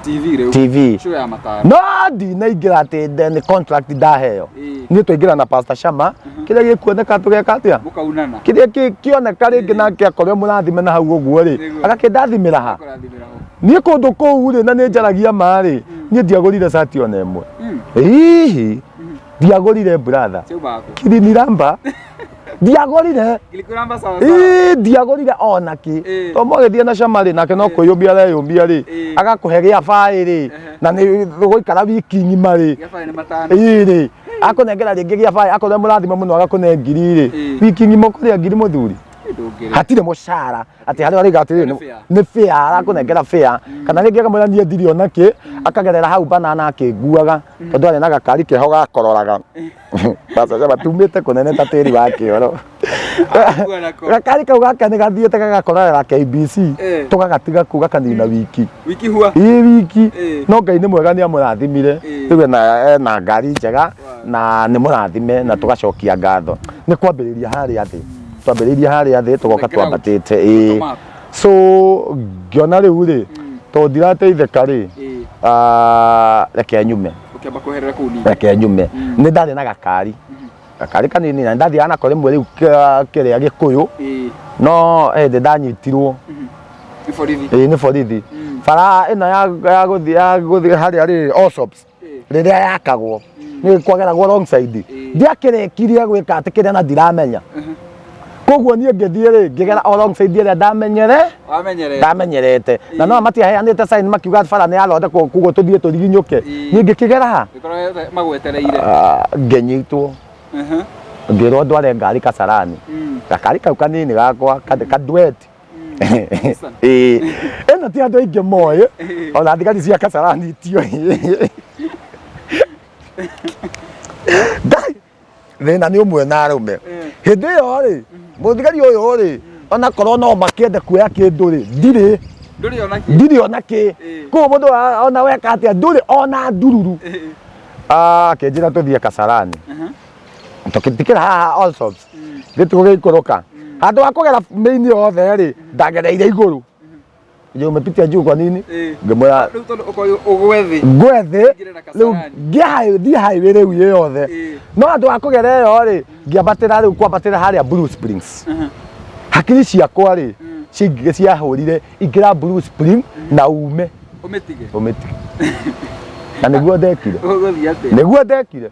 TV rĩu. TV. Show ya mataro. No ndinaingĩra atĩ nĩ contract ndaheo. Niĩ twaingĩra na Pastor Shama, kĩrĩa gĩkuoneka tũgeka atĩa. Mũkaunana. Kĩrĩa kĩoneka rĩngĩ nake akorwo mũrathime na hau ũguo rĩ, agakĩndathimĩra ha. Kũrathimĩra ho. Niĩ kũndũ kũu rĩ, na nĩ njaragia ma rĩ, niĩ ndiagũrire cati ona ĩmwe. Hihi. Ndiagũrire, brother. Ciuma kũ? Kiriniramba ndiagũrire. Ngilikuramba sawa sawa. Ĩĩ, ndiagũrire ona kĩ. To mwagĩthiĩ na cama rĩ, nake no kwĩyũmbia areyũmbia rĩ, agakũhe gĩa baĩ rĩ, na nĩ gũikara wiki ng'ima rĩ. Gĩa baĩ nĩ matano. Ĩĩ rĩ, akũnengera rĩngĩ gĩa baĩ, akorwo mũrathime mũno agakũne ngiri rĩ. Wiki ng'ima ũkũrĩa ngiri, mũthuri? Ndũngĩrĩa. Hatirĩ mũcara atĩ harĩa arauga atĩrĩrĩ Nĩ fair. Nĩ fair, arakũnengera fair, kana rĩngĩ akamwĩra niĩ ndirĩ ona kĩ, akagerera hau banana akĩnguaga tondũ arĩ na gakari keho gakororaga macoca matumĩte kũnene ta tĩri wa kĩoro. Agakua nako. Gakari kau gake nĩ gathiĩte gagakororera KBC. Tũgagatiga kuu gakanina wiki. Wiki hua. Ĩ wiki. No Ngai nĩ mwega, nĩ amũrathimire. Rĩu ena ngari njega na nĩ mũrathime na tũgacokia ngatho. Nĩ kwambĩrĩria harĩa thĩ, twambĩrĩirie harĩa thĩ, tũgoka The ground. twambatĩte, ĩ. Bottom up. So ngĩona rĩu rĩ, tondũ ndirateithĩka rĩ, ah, reke nyume. Ũkĩamba kweherera kũu ningĩ. Reke nyume. Nĩ ndarĩ na gakari, gakari kanini, na nĩ ndathiaga nako rĩmwe rĩu kĩrĩa Gĩkũyũ. No hĩndĩ ndanyitirwo. Nĩ borithi. Ĩĩ, nĩ borithi. Bara ĩno ya gũthiĩ harĩa rĩ Allsops, rĩrĩa yakagwo nĩ kwageragwo wrong side. Ndiakĩrĩkirie gwĩka atĩ kĩrĩa na ndiramenya, koguo niĩ ngĩthiĩ rĩ, ngĩgera o wrong side ĩrĩa ndamenyere. Wamenyerete. Ndamenyerete, na no matiaheanĩte sign makiuga bara nĩ yathondekwo, koguo tũthiĩ tũriginyũke. Niĩ ngĩkĩgera ha. Gĩkorwo magwetereire. Ah, ngĩnyitwo. Ngĩrwo ndware ngari Kasarani. Gakari kau kanini gakwa kaduet. Nissan. Ĩĩ, ĩno ti andũ aingĩ moĩ, ona thigari cia Kasarani itiũĩ. Ngai, thĩna nĩ ũmwe na arũme. Hĩndĩ ĩyo rĩ, mũthigari ũyũ rĩ, onakorwo no makĩende kuoya kĩndũ rĩ, ndirĩ. Ndũrĩ ona kĩ. Ndirĩ ona kĩ. Koguo mũndũ ona weka atĩa, ndũrĩ ona ndururu. Ah, akĩnjĩra tũthiĩ Kasarani. Tũkĩtikĩra haha Allsops, gĩtugo gĩikũrũka, handũ ha kũgera main yothe rĩ, ndagereire igũrũ. Je, umepitia juu kwa nini? Ngĩmwĩra Rĩu tondũ ũkorwo ũgwe thĩ. Ngwe thĩ. Ũingĩre na Rĩu Kasarani. ngĩthiĩ highway rĩu ĩ yothe. No handũ ha kũgera ĩyo rĩ, ngĩambatĩra rĩu kwambatĩra harĩa Blue Springs. Hakiri ciakwa rĩ, ciahũrire ingĩra Blue Spring na ume. Ũmĩtige. Ũmĩtige, na nĩguo ndekire. Ũgũthiĩ atĩa? Nĩguo ndekire.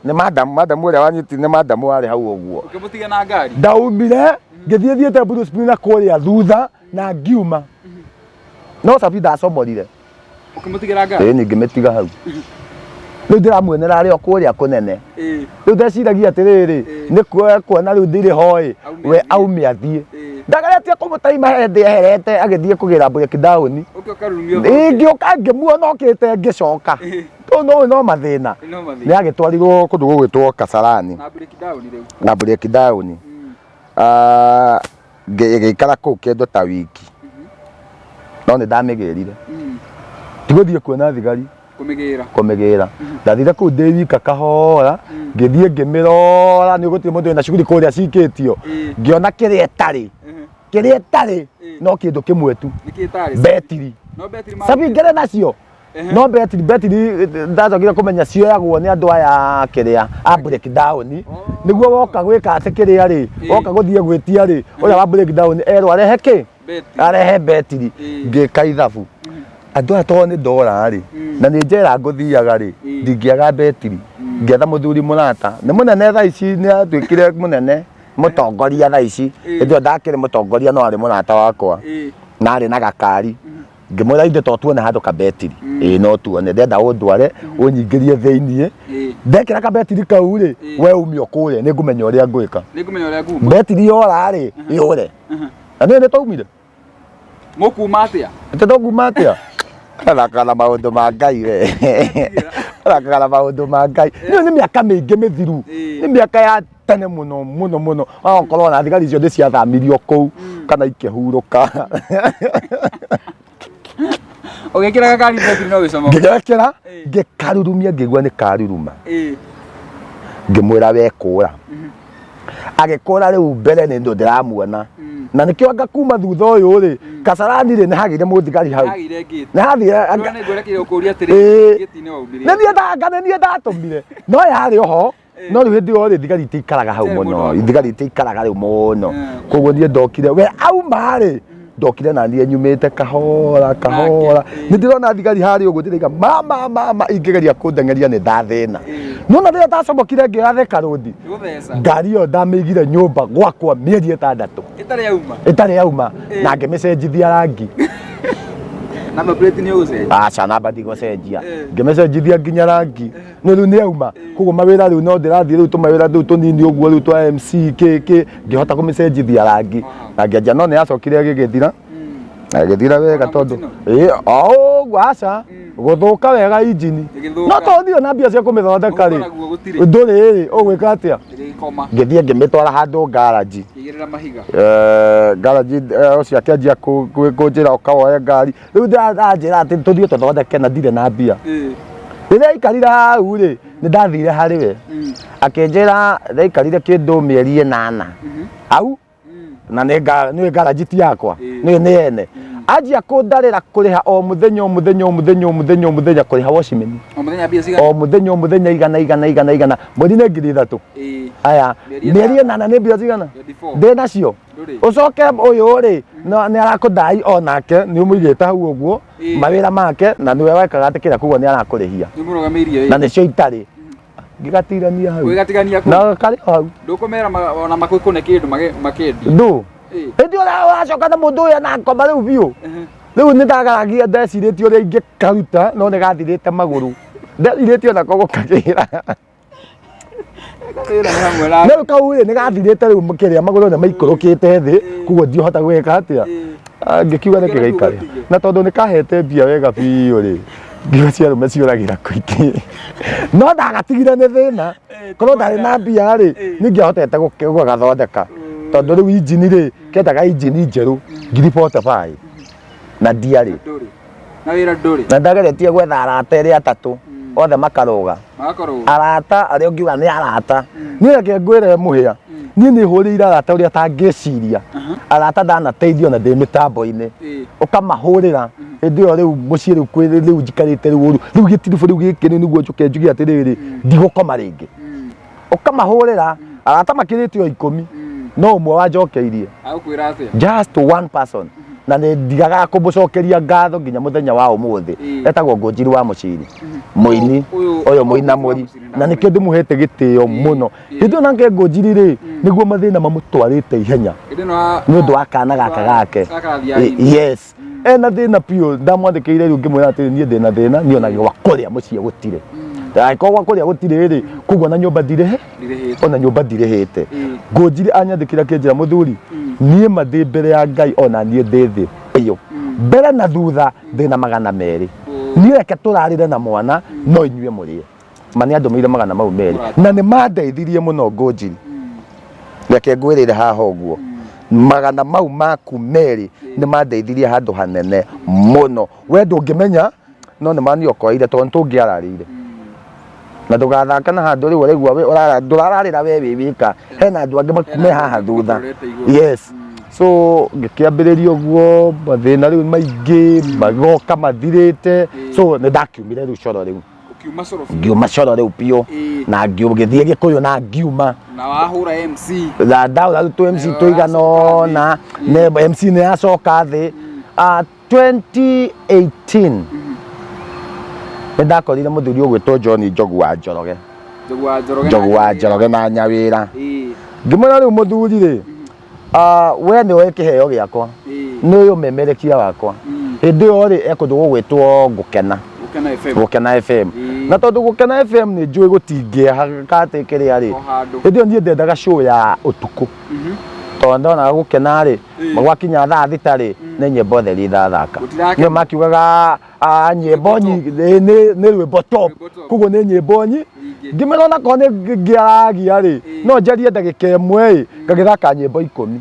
Nĩ madam ũrĩa wanyiti, nĩ madam warĩ hau ũguo. Ũkĩmũtiga na ngari. Ndaumire ngĩthiĩ thiĩte Blue Spring na kũrĩa thutha na ngiuma, no cabi ndacomorire. Ũkĩmũtigĩra ngari. Ĩĩ, ngĩmĩtiga hau. Rĩu ndĩramuonera arĩ o kũrĩa kũnene. Rĩu ndeciragia atĩrĩrĩ, nĩ kuona rĩu ndirĩ ho ĩ, Aume we athiĩ. Aume athiĩ. Ndageretie kũmũtaima hĩndĩ eherete agĩthiĩ kũgĩra breakdown. Ũke ũkarurumio. Ĩĩ, ngĩũka ngĩmuona okĩte, ngĩcoka. Rĩu no mathĩna. No mathĩna. Nĩ agĩtwarirwo kũndũ gũgwĩtwo Kasarani. Na breakdown rĩu. Na breakdown. Ah, ngĩikara kũu kĩndũ ta wiki, no nĩ ndamĩgĩrire. Tigũthiĩ kuona thigari. Kũmĩgĩra. Kũmĩgĩra. Ndathire kũu ndĩ wika kahora, ngĩthiĩ ngĩmĩrora, nĩ gũtirĩ mũndũ wĩna cuguri kũrĩa cikĩtio. Ngĩona kĩrĩa ĩtarĩ, kĩrĩa ĩtarĩ no kĩndũ kĩmwe tu. Nĩkĩ ĩtarĩ? Betiri. No betiri. Cabi ngere nacio. No betiri ndacokire kũmenya cioyagwo nĩ andũ aya kĩrĩa a breakdown, nĩguo woka gwĩka atĩ kĩrĩa rĩ, woka gũthiĩ gwĩtia rĩ, ũrĩa wa breakdown erwo arehe kĩ? Betiri. Arehe betiri. Ngĩka ithabu, andũ aya tondũ nĩ ndora rĩ, na nĩ njera ngũthiaga rĩ, ndingĩaga betiri. Ngĩetha mũthuri mũrata, nĩ mũnene thaa ici, nĩ atuĩkire mũnene mũtongoria thaa ici. Hĩndĩ ĩyo ndakĩrĩ mũtongoria, no arĩ mũrata wakwa na arĩ na gakari. Ngĩmwĩra ithe to tuone handũ kabetiri? Ĩĩ, no tuone. Ndenda ũndware ũnyingĩrie thĩiniĩ. Ndekĩra kabetiri kau rĩ, we umio kũrĩa, nĩ ngũmenya ũrĩa ngwĩka. Nĩngũmenya ũrĩa nguma. Betiri yora rĩ, yũre, na nĩ twaumire. Mũkuma atĩa? Atĩ tũkuma atĩa? Athakaga na maũndũ ma Ngai we, athakaga na maũndũ ma Ngai. Nĩyo nĩ mĩaka mĩingĩ mĩthiru. Nĩ mĩaka ya tene mũno mũno mũno. Okorwo na thigari icio nĩ ciathamirio kũu kana ikĩhurũka. Ũgĩkĩra gakari betiri no gĩcomoka. Ngĩgekĩra, ngĩkarurumia, ngĩigua nĩ karuruma. Ngĩmwĩra we kũra, agĩkũra. Rĩu mbere nĩ ndũ ndĩramuona, na nĩkĩo anga kuma thutha ũyũ rĩ, Kasarani rĩ, nĩ hagĩire mũthigari hau. Hagĩire ngĩti. Nĩ hathire. Rĩu nĩ ngwerekeire gũkũria atĩrĩ, ngĩti-inĩ waumire. Nĩ niĩ ndanga, nĩ niĩ ndatũmire, no yarĩ oho. No rĩu hĩndĩ ĩyo rĩ, thigari itiikaraga hau Itiarĩ mũno. mũndũ wa Thigari itiikaraga rĩu mũno. Koguo niĩ ndokire, we auma rĩ, Ndokire na niĩ nyumĩte kahora kahora. Nake, Nĩ ndĩrona thigari harĩa ũguo, ndĩraiga mama mama, ingĩgeria kũndeng'eria nĩ ndathĩna. Nona rĩrĩa ndacomokire ngĩoya Thika Road, Gũtheca. Ngari ĩyo ndamĩigire nyũmba gwakwa mĩeri 6. Ĩtarĩ yauma. Ĩtarĩ yauma, na ngĩmĩcenjithia rangi. Namba plate nĩ ũgũcenjia. Aca, namba ndigũcenjia. Eh. Ngĩmĩcenjithia nginya rangi, nĩ rĩu nĩ yauma. Koguo mawĩra rĩu no ndĩrathiĩ rĩu tũmawĩra rĩu tũnini ũguo rĩu twa MC kĩ kĩ, ngĩhota kũmĩcenjithia rangi na ngĩanjia, no nĩ yacokire ĩgĩgĩthira na ĩgĩthira wega. Ona Tondũ mũtino? ĩ o ũguo, aca, gũthũka wega injini. Ĩgĩthũka. No tondũ ndirĩ na mbia cia kũmĩthondeka rĩ, Mũhuko naguo gũtirĩ. Ndũrĩ rĩ, ũgwĩka atĩa? Ĩgĩkoma. Ngĩthiĩ ngĩmĩtwara handũ ngaraji. Ĩgĩrĩra mahiga. Ngaraji ũcio akĩanjia kũnjĩra ũkawoe ngari rĩu, ndanjĩra atĩ tũthiĩ tũthondeke na ndirĩ na mbia. Rĩrĩa aikarire hau rĩ, nĩ ndathire harĩ we. Akĩnjĩra ndaikarire kĩndũ mĩeri 8 hau. Na nĩ ngaraji ti yakwa. Nĩ ene anjia kũndarĩra kũrĩha o mũthenya o mũthenya o mũthenya o mũthenya o mũthenya, kũrĩha watchman. O mũthenya mbia cigana? O mũthenya o mũthenya 100 100 100 100, mweri nĩ 3000. Aya. Mĩeri Mĩeri 8. 8 nĩ mbia cigana? 24. Ndĩ nacio? Ndũrĩ. Ũcoke ũyũ rĩ, nĩ arakũndai onake nĩ ũmũigĩte hau ũguo. Mawĩra make na nĩwe wekaga atĩ kĩrĩa, koguo nĩ arakũrĩhia. Nĩ mũrũgamĩirie. Na nĩcio itarĩ, ngĩgatirania hau. Ũgĩgatigania kũ? Na karĩ o hau. Ndũkũmera ona makũkũne kĩndũ makendi. Ndũ. Hĩndĩ ĩyo ũracoka na mũndũ ũyũ na ngoma rĩu biũ. Rĩu nĩ ndagaragia, ndecirĩtie ũrĩa ingĩkaruta, no nĩ gathirĩte magũrũ, ndecirĩtie onako gũkagĩra. Wĩra nĩ hamwe na Rĩu kau rĩ, nĩ gathirĩte rĩu, kĩrĩa magũrũ nĩ maikũrũkĩte thĩ, koguo ndihota gwĩka atĩa. Ah, ngĩkiuga reke gaikare, na tondũ nĩ kahete mbia wega biũ rĩ, ngiuga cia arũme ciũragĩra kũingĩ, no ndagatigire nĩ thĩna. Korwo ndarĩ na mbia rĩ, nĩ ingĩahotete gũgathondeka, tondũ rĩu injini rĩ, kendaga injini njerũ 45,000 na ndiarĩ. Ndũrĩ. Na wĩra ndũrĩ. Na ndageretie gwetha arata erĩ atatũ, othe makarũga. Magakorwo. Arata arĩa ũngiuga nĩ arata, niĩ reke ngwĩre mũhĩa, niĩ nĩ hũrĩire arata ũrĩa tangĩciria. Arata ndanateithio na ndĩ mĩtambo-inĩ. Ũkamahũrĩra hĩndĩ ĩyo rĩu mũciĩ rĩu kwĩ rĩu njikarĩte rĩu ũru rĩu gĩtiribũ rĩu gĩkĩ rĩu nĩguo njũke njuge atĩrĩrĩ, ndigũkoma rĩngĩ. Ũkamahũrĩra arata makĩrĩte o 10, no ũmwe wanjokeirie. Agũkwĩra atĩa? Just one person, na nĩ ndigaga kũmũcokeria ngatho nginya mũthenya wa ũmũthĩ. Etagwo Ngũnjiri wa Mũciri mũini. Ũyũ mũinamũri, na nĩkĩo ndĩmũhete gĩtĩo mũno. Hĩndĩ ĩyo nake Ngũnjiri rĩ, nĩguo mathĩna mamũtwarĩte ihenya. Hĩndĩ ĩno Nĩ ũndũ wa kana gaka gake. Gaka karathiĩ inĩ. Yes, ena thĩna biũ. Ndamwandĩkĩire rĩu ngĩmwĩra atĩrĩ, niĩ ndĩna thĩna, niĩ ona gwa kũrĩa mũciĩ gũtirĩ. Angĩkorwo gwa kũrĩa gũtirĩ rĩ, koguo na nyũmba ndirĩhe. Ndirĩhĩte. Ona nyũmba ndirĩhĩte. Ngũnjiri anyandĩkĩra kĩnjĩra, mũthuri, niĩ ma ndĩ mbere ya Ngai, ona niĩ ndĩ thĩ ĩyo mbere na thutha, ndĩ na 200. Niĩ reke tũrarĩre na mwana, no inyuĩ mũrĩe. Ma nĩ andũmĩire 200, na nĩ mandeithirie mũno. Ngũnjiri, reke ngwĩrĩre haha ũguo, magana mau maku merĩ nĩ mandeithirie handũ hanene mũno. We ndũngĩmenya, no nĩ maniokoire, tondũ nĩ tũngĩararĩire na ndũgathaka na handũ rĩu ũraigua ndũrararĩra we wĩ wika, hena andũ angĩ me haha thutha. Makurete igũrũ. Yes, so ngĩkĩambĩrĩria ũguo, mathĩna rĩu maingĩ magoka mathirĩte, so nĩ ndakiumire rĩu coro rĩu. Ũkiuma coro biũ. Ngiuma coro rĩu biũ. Na ngĩthiĩ Gĩkũyũ na ngiuma. Na wahũra MC. Na ndaũra rĩu tũ MC Nayo tũigana yacoka thĩ. ũna nĩ MC nĩ yacoka thĩ. Ah, 2018 nĩ ndakorire mũthuri ũgwĩtwo John Njogu wa Njoroge. Njogu wa Njoroge. Njogu wa Njoroge na Nyawĩra. Ngĩmwĩra rĩu mũthuri rĩ, ah, we nĩ ũĩ kĩheo gĩakwa, nĩ ũyũ ũmemerekia wakwa. Hĩndĩ ĩyo rĩ, e kũndũ gũgwĩtwo Ngũkena. Gũkena FM. Gũkena FM. Na tondũ Gũkena FM nĩ njũĩ gũtingĩaga atĩ kĩrĩa rĩ, O handũ. hĩndĩ ĩyo niĩ ndendaga show ya ũtukũ, tondũ ndonaga Gũkena rĩ, gwakinya thaa 6 rĩ, nĩ nyĩmbo theri irathaka. Gũtirakena. Nĩo makiugaga, ah, nyĩmbo nyingĩ nĩ rwĩmbo top. Rwĩmbo top. Koguo nĩ nyĩmbo Nyingĩ. Ngĩmera onakorwo nĩ ngĩaragia rĩ, no njarie ndagĩka 1 ĩ, ngagĩthaka nyĩmbo 10.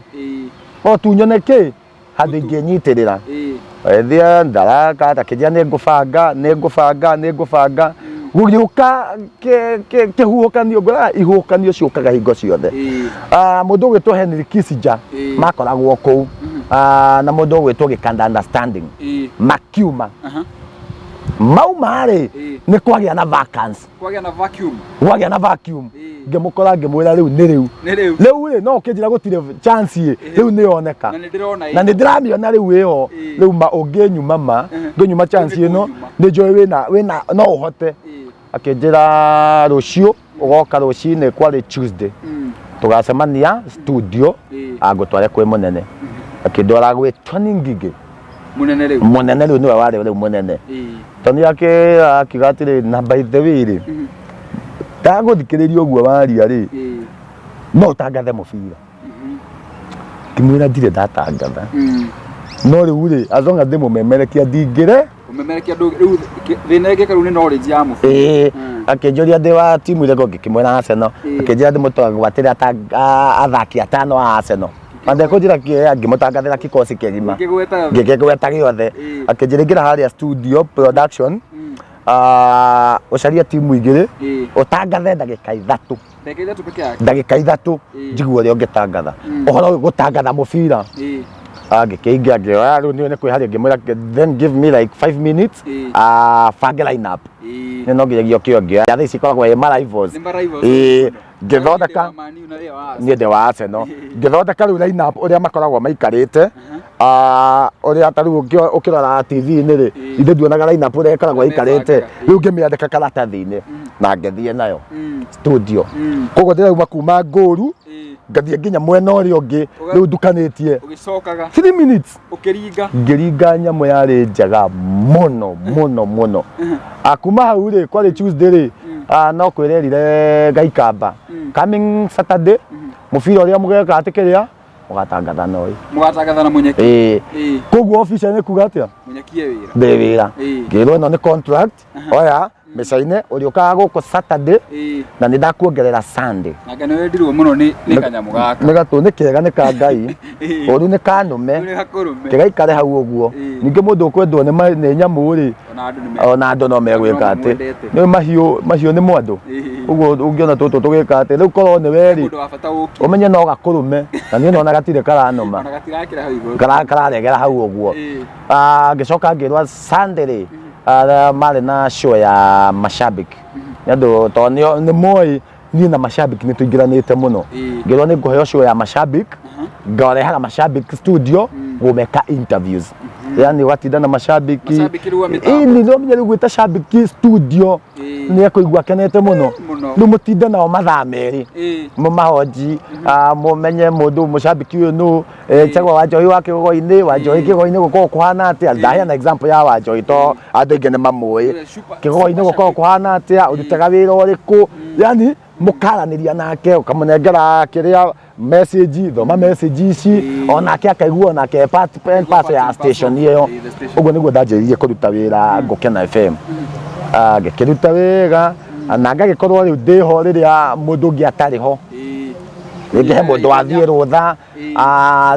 No tu nyone kĩ handũ ingĩnyitĩrĩra. Ethia ndaraka takĩnjĩra nĩ ngũbanga, nĩ ngũbanga, nĩ ngũbanga. Gũgĩũka kĩhuhũkanio, ngũraga ihuhũkanio ciũkaga hingo ciothe. Ah, mũndũ ũgwĩtwo Henry Kissinger makoragwo kũu. Ah, na mũndũ ũgwĩtwo Gĩkanda Understanding makiuma. Mauma rĩ, nĩ kwagĩa na vacancy. Kwagĩa na vacuum. Gwagĩa na vacuum. Ngĩmũkora ngĩmwĩra rĩu nĩ rĩu. Nĩ rĩu. Rĩu rĩ, no ũkĩnjĩra gũtirĩ chance ĩ, rĩu nĩ yoneka. Na nĩ ndĩrona ĩ. Na nĩ ndĩramĩona rĩu ĩho. Rĩu ma ũngĩnyuma ma, ũngĩnyuma chance ĩno, nĩ njũĩ wĩna wĩna no ũhote. Akĩnjĩra rũciũ ũgoka rũcinĩ kwarĩ Tuesday. Tũgacemania studio, angũtware kwĩ mũnene. Akĩndwara gwĩ Tony Ngigĩ. Mũnene rĩu. Mũnene rĩu nĩwe warĩ rĩu mũnene. Tony akiuga atĩrĩ, na by the way rĩ, ndagũthikĩrĩria ũguo waria rĩ, no ũtangathe mũbira. Ngĩmwĩra ndirĩ ndatangatha. No rĩu rĩ, as long as ndĩ mũmemerekia ndingĩre. Ũmemerekia ndũ rĩu thĩna ĩngĩka rĩu nĩ knowledge ya mũbira. Ĩĩ, akĩnjũria ndĩ wa timu ĩrĩkũ, ngĩkĩmwĩra Arsenal. Akĩnjĩra ndĩmũtwatĩre athaki atano a Arsenal. Na ndekũnjĩra kĩ ngĩmũtangathĩra kikosi kĩgima. Ngĩgweta. Ngĩkĩgweta gĩothe. Akĩnjĩra ingĩra harĩa studio production, ũcarie timu igĩrĩ, ũtangathe ndagĩka 3. Ndagĩka 3 peke yake. Ndagĩka 3 njigue ũrĩa ũngĩtangatha. Ũhoro ũyũ gũtangatha mũbira. Ngĩkĩingĩra ngĩoya rĩu nĩ kwĩharĩria ngĩmwĩra then give me like 5 minutes, bange line up. Nĩ no nginyagia ũkĩo ngĩoya. Thaa ici ikoragwo ĩ ma rivals. Nĩ ma rivals. Ĩĩ, ngĩthondeka niĩ ndĩ wa Arsenal. Ngĩthondeka rĩu line up ũrĩa makoragwo maikarĩte, ũrĩa ta rĩu ũkĩrora TV-inĩ rĩ, ithe nduonaga line up ũrĩa ĩkoragwo ĩikarĩte. Rĩu ngĩmĩandĩka karatathi-inĩ na ngĩthiĩ nayo studio. Koguo ndĩrauma kuma ngũru ngathiĩ nginya mwena ũrĩa ũngĩ, rĩu ndukanĩtie Ũgĩcokaga. 3 minutes. Ũkĩringa. Ngĩringa nyamũ yarĩ njega mũno mũno mũno. Kuma hau rĩ, kwarĩ Tuesday rĩ, no kwĩrerire Gaikamba. Coming Saturday, mũbira ũrĩa mũgeka atĩ kĩrĩa, mũgatangatha na ũyũ. Mũgatangatha na Munyeki. Ĩĩ. Koguo official nĩ kuga atĩa? Munyeki e wĩra. Ndĩ wĩra. Ngĩrwo ĩno nĩ contract, oya mbeca-inĩ ũrĩũkaga gũkũ Saturday na nĩ ndakuongerera Sunday. Na nĩ wendirwo mũno nĩ kanyamũ gaka. Nĩ gatũ nĩ kega nĩ ka Ngai. Ũru nĩ kanũme. Nĩ gakũrũme. Kĩgaikare hau ũguo. Ningĩ mũndũ ũkwendwo nĩ nyamũ rĩ, ona andũ no megwĩka atĩ. Nĩ mahiũ, mahiũ nĩ mwandũ. Ũguo ũngĩona tũtũ tũgĩka atĩ, rĩu korwo nĩ we rĩ, ũmenye no gakũrũme. Na niĩ nona gatirĩ karanũma. Kararegera hau ũguo. Ngĩcoka ngĩrwo Sunday rĩ, marĩ na show ya mashabiki. Nĩ andũ tondũ nĩ moĩ niĩ na mashabiki nĩ tũingĩranĩte mũno. Ngĩrwo nĩ ngũheo show ya mashabiki, ngarehaga mashabiki studio gũmeka interviews. Yani ũgatinda na mashabiki. Ĩni no nginya rĩu gwĩta shabiki studio nĩ ekũigua akenete mũno. Rĩu mũtinde nao mathaa 2. Mũmahoji, mũmenye mũndũ mũshabiki ũyũ nũ, etagwo Wanjohi wa Kĩgogo-inĩ, Wanjohi Kĩgogo-inĩ gũkoragwo kũhana atĩa? Ndaheana example ya Wanjohi to andũ aingĩ nĩ mamũĩ. Kĩgogo-inĩ gũkoragwo kũhana atĩa? Ũrutaga wĩra ũrĩkũ? Yani mũkaranĩria nake ũkamũnengera kĩrĩa message, thoma message ici, onake akaigua onake part and parcel ya station ĩyo. Ũguo nĩguo ndanjĩrĩirie kũruta wĩra Ngũkena FM. Ngĩkĩruta wĩra na ngagĩkorwo rĩu ndĩho rĩrĩa mũndũ ũngĩ atarĩ ho. Rĩngĩ he mũndũ wathiĩ rũtha,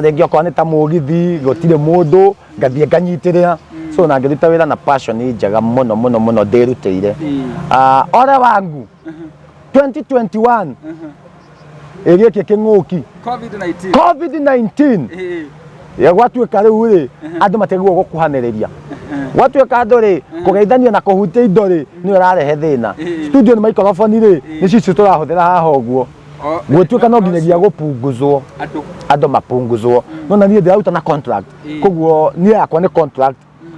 rĩngĩ okorwo nĩ ta mũgithi gũtirĩ mũndũ, ngathiĩ nganyitĩrĩra. So na ngĩruta wĩra na passion njega mũno mũno mũno ndĩrutĩire. Ole wangu 2021 ĩ gĩkĩ kĩng'ũki COVID-19. COVID-19 ya gwatuĩka rĩu rĩ andũ matiagĩrĩirwo gũkuhanĩrĩria, gwatuĩka andũ rĩ kũgeithania na kũhutia indo rĩ nĩyo ĩrarehe thĩna. Studio nĩ microphone rĩ nĩcio icio tũrahũthĩra haha ũguo, gwĩtuĩka no nginyagia gũpunguzwo andũ mapunguzwo. No na niĩ ndĩraruta na contract, koguo niĩ yakwa nĩ contract,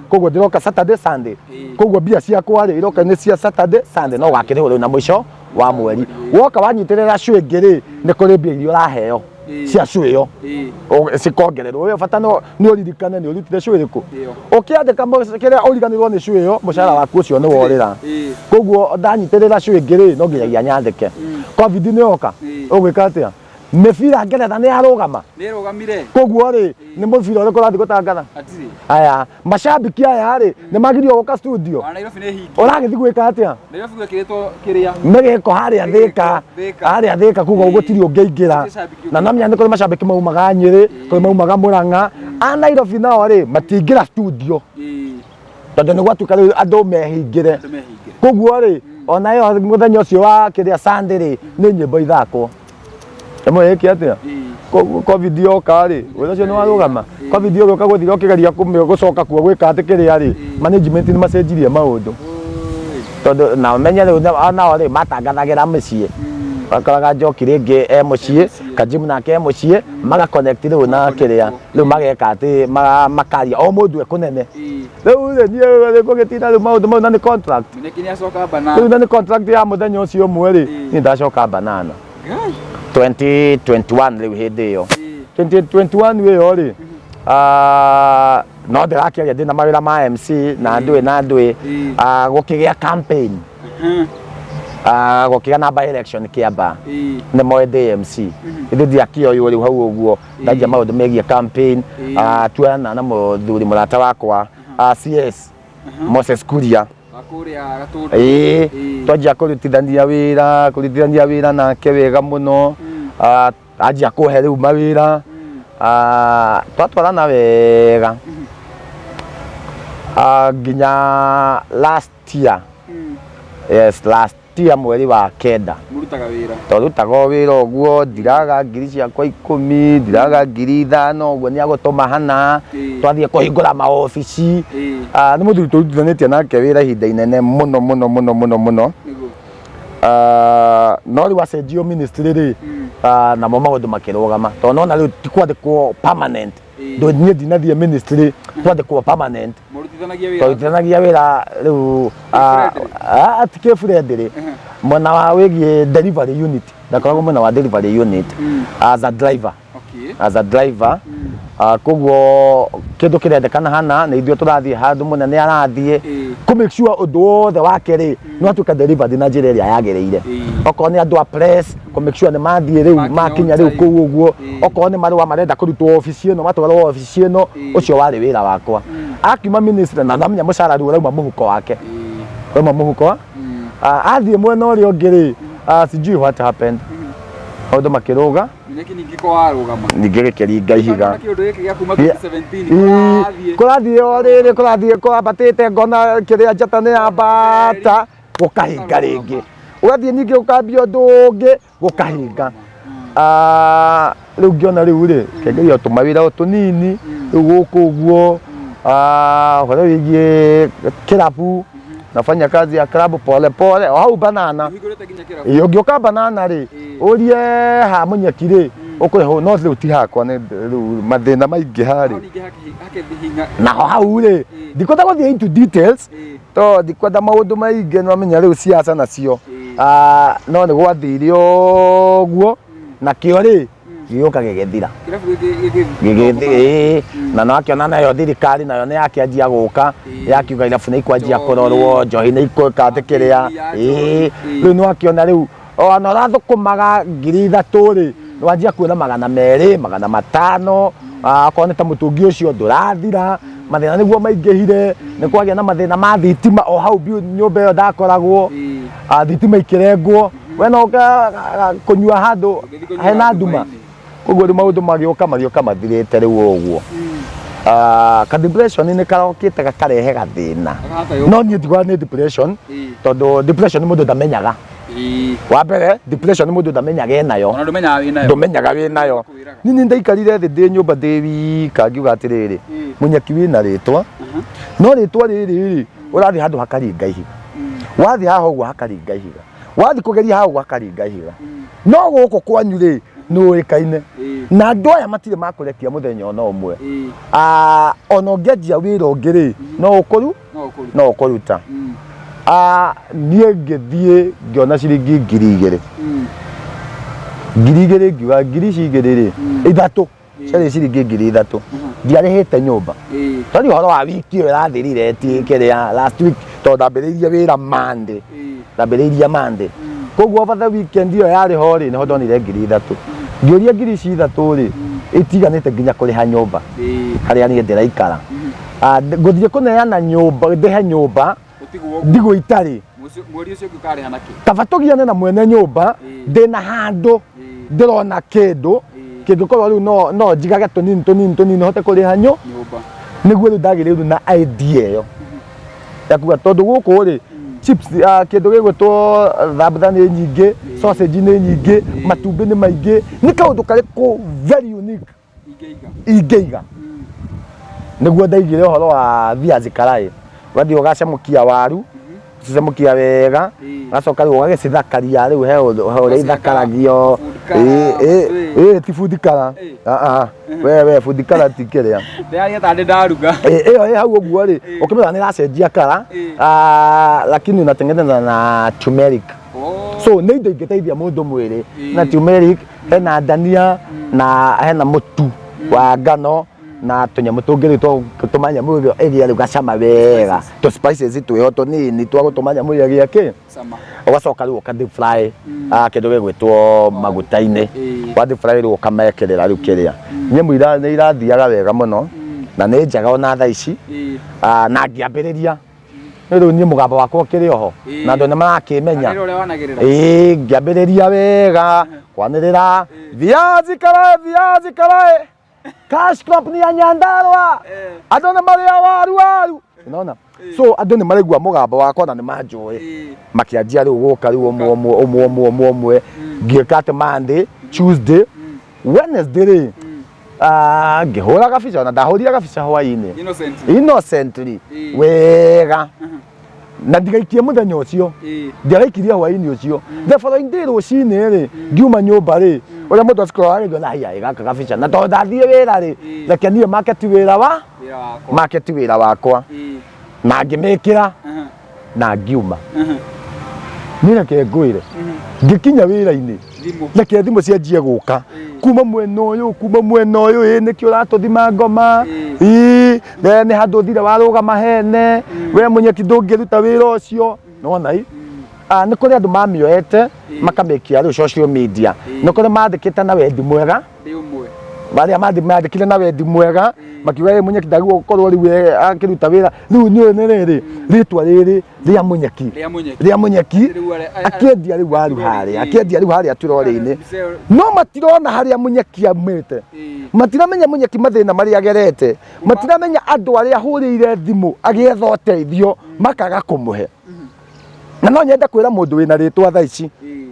koguo ndĩroka Saturday Sunday, koguo mbia ciakwa rĩ iroka nĩ cia Saturday Sunday, no wakĩrĩhwo rĩu na mũico wa mweri. Woka wanyitĩrĩra show ĩngĩ rĩ, nĩ kũrĩ mbia iria ũraheo cia show ĩyo cikongererwo. We bata no nĩ ũririkane nĩ ũrutire show ĩrĩkũ, ũkĩandĩka kĩrĩa ũriganĩrwo nĩ show ĩyo, mũcara waku ũcio nĩ worĩra. Koguo ndanyitĩrĩra show ĩngĩ rĩ, no nginyagia nyandĩke. Covid nĩ yoka, ũgwĩka atĩa? Mĩbira Ngeretha nĩ yarũgama. Nĩ ĩrũgamire. Koguo rĩ, nĩ mũbira ũrĩkũ ũrathiĩ gũtangatha? Hatirĩ. Aya, macambĩki aya rĩ, nĩ magirio gũka studio. Ona Nairobi nĩ hingi. Ũragĩthiĩ gwĩka atĩa? Nairobi gwĩkĩrĩtwo kĩrĩa. Mĩgĩko harĩa Thĩka, Thĩka. harĩa Thĩka kuga gũtirĩ ũngĩingĩra. Gũtirĩ cambĩki. Na namenya nĩ kũrĩ macambĩki maumaga Nyĩrĩ, kũrĩ maumaga Mũrang'a. A Nairobi nao rĩ, matingĩra studio. Tondũ nĩ gwatuĩka rĩu andũ mehingĩre. Andũ mehingĩre. Koguo rĩ, ona ĩyo mũthenya ũcio wa kĩrĩa Sunday rĩ, nĩ nyĩmbo ithakwo. Ĩmwe ĩke atĩa? Covid yoka rĩ, wĩra ũcio nĩ warũgama. Covid ĩgĩũka gũthira ũkĩgeria gũcoka kuo gwĩka atĩ kĩrĩa rĩ, management nĩ macenjirie maũndũ. Tondũ na ũmenye rĩu nao rĩ matangathagĩra mĩciĩ. Wakoraga Njoki rĩngĩ e mũciĩ, Kajimu nake e mũciĩ, maga connect rĩu na kĩrĩa, rĩu mageka atĩ makaria o mũndũ e kũnene. Rĩu rĩ niĩ ngũgĩtinda rĩu maũndũ mau na nĩ contract. Rĩu na nĩ contract ya mũthenya ũcio ũmwe rĩ, niĩ ndacoka banana. 2021 rĩu hĩndĩ ĩyo 2021 ĩyo rĩ, ah, no ndĩrakĩaria ndĩna mawĩra ma MC na ndũĩ na ndũĩ. Ah, gũkĩgĩa campaign, ah, gũkĩgĩa na by election Kĩambaa, nĩ moĩ ndĩ MC, ithuĩ ndiakĩoywo rĩu hau ũguo ndanjia maũndũ megiĩ campaign. Ah, tuana na mũthuri mũrata wakwa, ah, CS Moses Kuria. Wa kũrĩa Gatũndũ. Ĩĩ, twanjia kũrutithania wĩra nake wega mũno. Ah, anjia kũhe rĩu mawĩra. Ah, twatwarana wega. Ah, nginya last year, yes, last year mweri wa 9. Mũrutaga wĩra. Twarutaga o wĩra ũguo, ndiraga ngiri ciakwa 10, ndiraga ngiri 5 ũguo nĩ agũtũma hana. Twathiĩ kũhingũra maobici. Ah, nĩ mũthuri tũrutithanĩtie nake wĩra ihinda inene mũno mũno mũno mũno mũno. Ah, no rĩu acenjio ministry rĩ, ah, namo maũndũ makĩrũgama tondũ nona rĩu ti kwandĩkwo permanent. Niĩ ndinathiĩ ministry kwandĩkwo permanent. Mũrutithanagia wĩra. Twarutithanagia wĩra rĩu, ah, Kĩ-friendly? ah, ti kĩ-friendly. Mwena wa wĩgiĩ delivery unit, ndakoragwo mwena wa delivery unit as a driver. As a driver. Ah, koguo kĩndũ kĩrendekana hana nĩ ithuĩ tũrathiĩ handũ mũnene arathiĩ kũ make sure ũndũ wothe wake rĩ nĩ watuĩka delivered na njĩra ĩrĩa yagĩrĩire. Okorwo nĩ andũ a press, kũ make sure nĩ mathiĩ rĩu Makinya makinya on rĩu time. kũu ũguo. Okorwo nĩ marũa marenda kũrutwo obici ĩno, matwarwo obici ĩno. Ũcio warĩ wĩra wakwa. Akiuma ministry na namenya mũcara rĩu ũrauma mũhuko wake, ũrauma mũhuko wa. Ah, athiĩ mwena ũrĩa ũngĩ rĩ, ah, sijui what happened, maũndũ makĩrũga. Nĩkĩ ningĩ ko warũgama? Ningĩ gĩkĩringa ihiga. Kana kĩũndũ gĩkĩ gĩa kuma 2017 kũrathiĩ. Kũrathiĩ o rĩrĩ kũrathiĩ kwambatĩte, ngona kĩrĩa njata nĩ yambata, gũkahinga rĩngĩ, ũgathiĩ ningĩ ũkambia ũndũ ũngĩ, gũkahinga. Ah, rĩu ngĩona rĩu rĩ kĩngeria tũmawĩra o tũnini rĩu gũkũ ũguo. Ah, ũhoro wĩgiĩ kĩrabu, nafanya kazi ya klabu pole pole o hau banana. Ũhingũrĩte nginya kĩrabu. Ĩĩ, ũngĩũka banana rĩ, ũrie ha mũnyeki rĩ, ũkũrĩhwo, no rĩu ti hakwa, nĩ rĩu mathĩna maingĩ Hau harĩ. ningĩ hakĩhinga. Naho hau rĩ, ndikwenda gũthiĩ into details to ndikwenda maũndũ maingĩ, nĩwamenya rĩu siasa nacio. Ah, no nĩ gwathire ũguo nakĩo rĩ gĩgĩũka gĩgĩthira. Kĩrabu gĩkĩ gĩkĩ. Gĩgĩthi ĩĩ, na no akĩona nayo thirikari nayo nĩ yakĩanjia gũka, yakiuga irabu nĩ ikwanjia Njohi. kũrorwo, njohi nĩ ikwĩka atĩ kĩrĩa. Njohi. Ĩĩ, rĩu nĩ wakĩona rĩu ona ũrathũkũmaga 3000 rĩ, nĩwanjia kuona 200, 500. Ah, okorwo nĩ ta mũtũngi ũcio ndũrathira, mathĩna nĩguo maingĩhire, nĩ kwagĩa na mathĩna ma thitima o hau biũ nyũmba ĩyo ndakoragwo. Ah, thitima ikĩrengwo, we no ũke kũnyua handũ Ũngĩthiĩ kũnyua hena handũ nduma. hwaĩ-inĩ. Koguo rĩu maũndũ magĩũka mathirĩte rĩu ũguo. Ah, ka depression nĩ karokĩte gakarehe gathĩna. Gakahata No niĩ ndiguaga nĩ depression, tondũ depression mũndũ ndamenyaga. Wa mbere, depression mũndũ ndamenyaga enayo. Ona ndũmenyaga wĩnayo. Ndũmenyaga wĩnayo. Kwĩraga. Niĩ nĩ ndaikarire thĩ ndĩ nyũmba ndĩ wika, ngiuga atĩrĩrĩ, mũnyeki wĩna rĩtwa, no rĩtwa rĩrĩ rĩ, ũrathiĩ handũ hakaringa ihiga, wathiĩ haha ũguo hakaringa ihiga, wathiĩ kũgeria haha ũguo hakaringa ihiga, no gũkũ kwanyu rĩ nĩ ũĩkaine na andũ aya matirĩ makũrekia mũthenya ona ũmwe. Ah, ona ũngĩanjia wĩra ũngĩ rĩ, no ũkũru No ũkũruta. No ũkũruta. Ah, niĩ ngĩthiĩ ngĩona ciringi 2000, 2000, ngiuga ngiri ici igĩrĩ rĩ, ithatũ ciarĩ ciringi 3000, ndiarĩhĩte nyũmba. Twaria ũhoro wa wiki ĩyo ĩrathirire, ti kĩrĩa last week, tondũ ndambĩrĩirie wĩra Monday, ndambĩrĩirie Monday, koguo over the weekend ĩyo yarĩ ho rĩ, nĩho ndonire 3000. Ngĩũria ngiri ici ithatũ rĩ, itiganĩte nginya kũrĩha nyũmba harĩa niĩ ndĩraikara. Ah, ngũthiĩ kũneana nyũmba, ndĩhe nyũmba. Ũtigwo ũguo. Ndigwo itarĩ. Mweri ũcio ũngĩ ũkarĩha nakĩ? Kaba tũgiane na mwene nyũmba. Ndĩna handũ ndĩrona kĩndũ kĩngĩkorwo rĩu no njigage tũnini tũnini tũnini hote kũrĩha Nyũmba. Nĩguo rĩu ndagĩrĩirwo na idea ĩyo ya kuga tondũ gũkũ rĩ Chips, kĩndũ gĩgwĩtwo thambutha nĩ nyingĩ, sausage nĩ nyingĩ, matumbĩ nĩ maingĩ. Nĩ kaũndũ karĩkũ very unique Ingĩiga. Ingĩiga? Nĩguo ndaigire ũhoro wa viazi karai. Ũgathiĩ ũgacamũkia waru, ũcicamũkia wega, ũgacoka rĩu ũgagĩcithakaria. Rĩu he ũndũ, he ũrĩa ithakaragio. Food colour, Ĩ, ti food colour. Ah, ah. We food colour ti kĩrĩa. Ndĩraria tarĩ ndaruga. Ĩyo ĩ hau ũguo rĩ, ũkĩmĩrora nĩ ĩracenjia colour, lakini unatengeneza na turmeric. So nĩ indo ingĩteithia mũndũ mwĩrĩ na turmeric, hena ndania na hena mũtu wa ngano na tũnyamũ tũngĩ rĩu twa gũtũma nyamũ ĩyo ĩgĩe rĩu gacama wega, tũ spices twĩho tũnini twa gũtũma nyamũ ĩyo ĩgĩe kĩ. Cama. Ũgacoka rĩu ũka deep fry kĩndũ gĩgwĩtwo maguta-inĩ. Wa deep fry rĩu ũkamekĩrĩra rĩu kĩrĩa nyamũ nĩ irathiaga wega mũno na nĩ njega ona thaa ici. Na ngĩambĩrĩria nĩ rĩu niĩ mũgambo wakwa ũkĩrĩ oho na andũ nĩ marakĩmenya. Anĩrĩra ũrĩa wanagĩrĩra. Ĩĩ, ngĩambĩrĩria wega kwanĩrĩra, "Viazi karai, viazi karai, cash crop ni ya Nyandarua, andũ nĩ marĩa waru waru." Unaona? So andũ nĩ maraigua mũgambo wakwa na nĩ manjũĩ. Makĩanjia rĩu gũka rĩu ũmwe ũmwe ũmwe ũmwe ũmwe ũmwe, ngĩka atĩ Monday, Tuesday, Wednesday rĩ, ngĩhũra gabica, ona ndahũrire gabica hwainĩ. Innocent. Innocently. Wega, na ndigaikie mũthenya ũcio. Ndiaraikirie hwainĩ ũcio. The following day rũcinĩ rĩ, ngiuma nyũmba rĩ, ũrĩa mũndũ acikorwo arĩrio na hiya gaka gabica, na tondũ ndathiĩ wĩra rĩ, reke niĩ market wĩra wa Wĩra wakwa. Market wĩra wakwa. Na ngĩmĩkĩra na ngiuma. Niĩ reke ngwĩre, ngĩkinya wĩra-inĩ, Thimũ. Reke thimũ cianjie gũka kuma mwena ũyũ, kuma mwena ũyũ, ĩ nĩkĩ ũratũthima ngoma? Ĩ we nĩ handũ ũthire warũgama hene, we mũnyeki ndũngĩruta wĩra ũcio. Nĩwona i nĩ kũrĩ andũ mamĩoete makamĩkia rĩu social media, nĩ kũrĩ mandĩkĩte na wendi mwega. Ndĩ ũmwe. Marĩa mandĩkire na wendi mwega makiuga, "Ĩ mũnyeki ndagĩrĩirwo gũkorwo rĩu akĩruta wĩra rĩu." Nĩ nĩ rĩrĩ rĩtwa rĩrĩ rĩa mũnyeki. Rĩa mũnyeki. Rĩa mũnyeki. Rĩu akĩendia rĩu waru harĩa, akĩendia rĩu harĩa turorĩ-inĩ. Mbica ĩyo- No matirona harĩa mũnyeki aumĩte. Matiramenya mũnyeki mathĩna marĩa agerete, matiramenya andũ arĩa ahũrĩire thimũ agĩetha ũteithio makaga kũmũhe. Na no nyende kwĩra mũndũ wĩna rĩtwa thaa ici,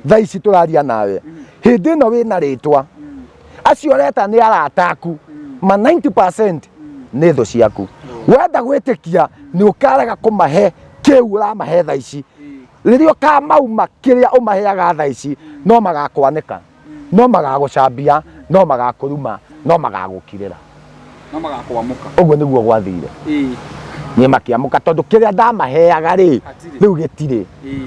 thaa ici tũraria nawe, hĩndĩ ĩno wĩna rĩtwa, acio ũreta nĩ arata aku, ma 90% nĩ thũ ciaku. Wenda gwĩtĩkia nĩ ũkarega kũmahe kĩu ũramahe thaa ici, rĩrĩa ũkamauma kĩrĩa ũmaheaga thaa ici, no magakwanĩka, no magagũcambia, no magakũruma, no magagũkirĩra. No magakwamũka. Ũguo nĩguo gwathire. Niĩ makĩamũka tondũ kĩrĩa ndamaheaga rĩ, Hatirĩ. Rĩu gĩtirĩ.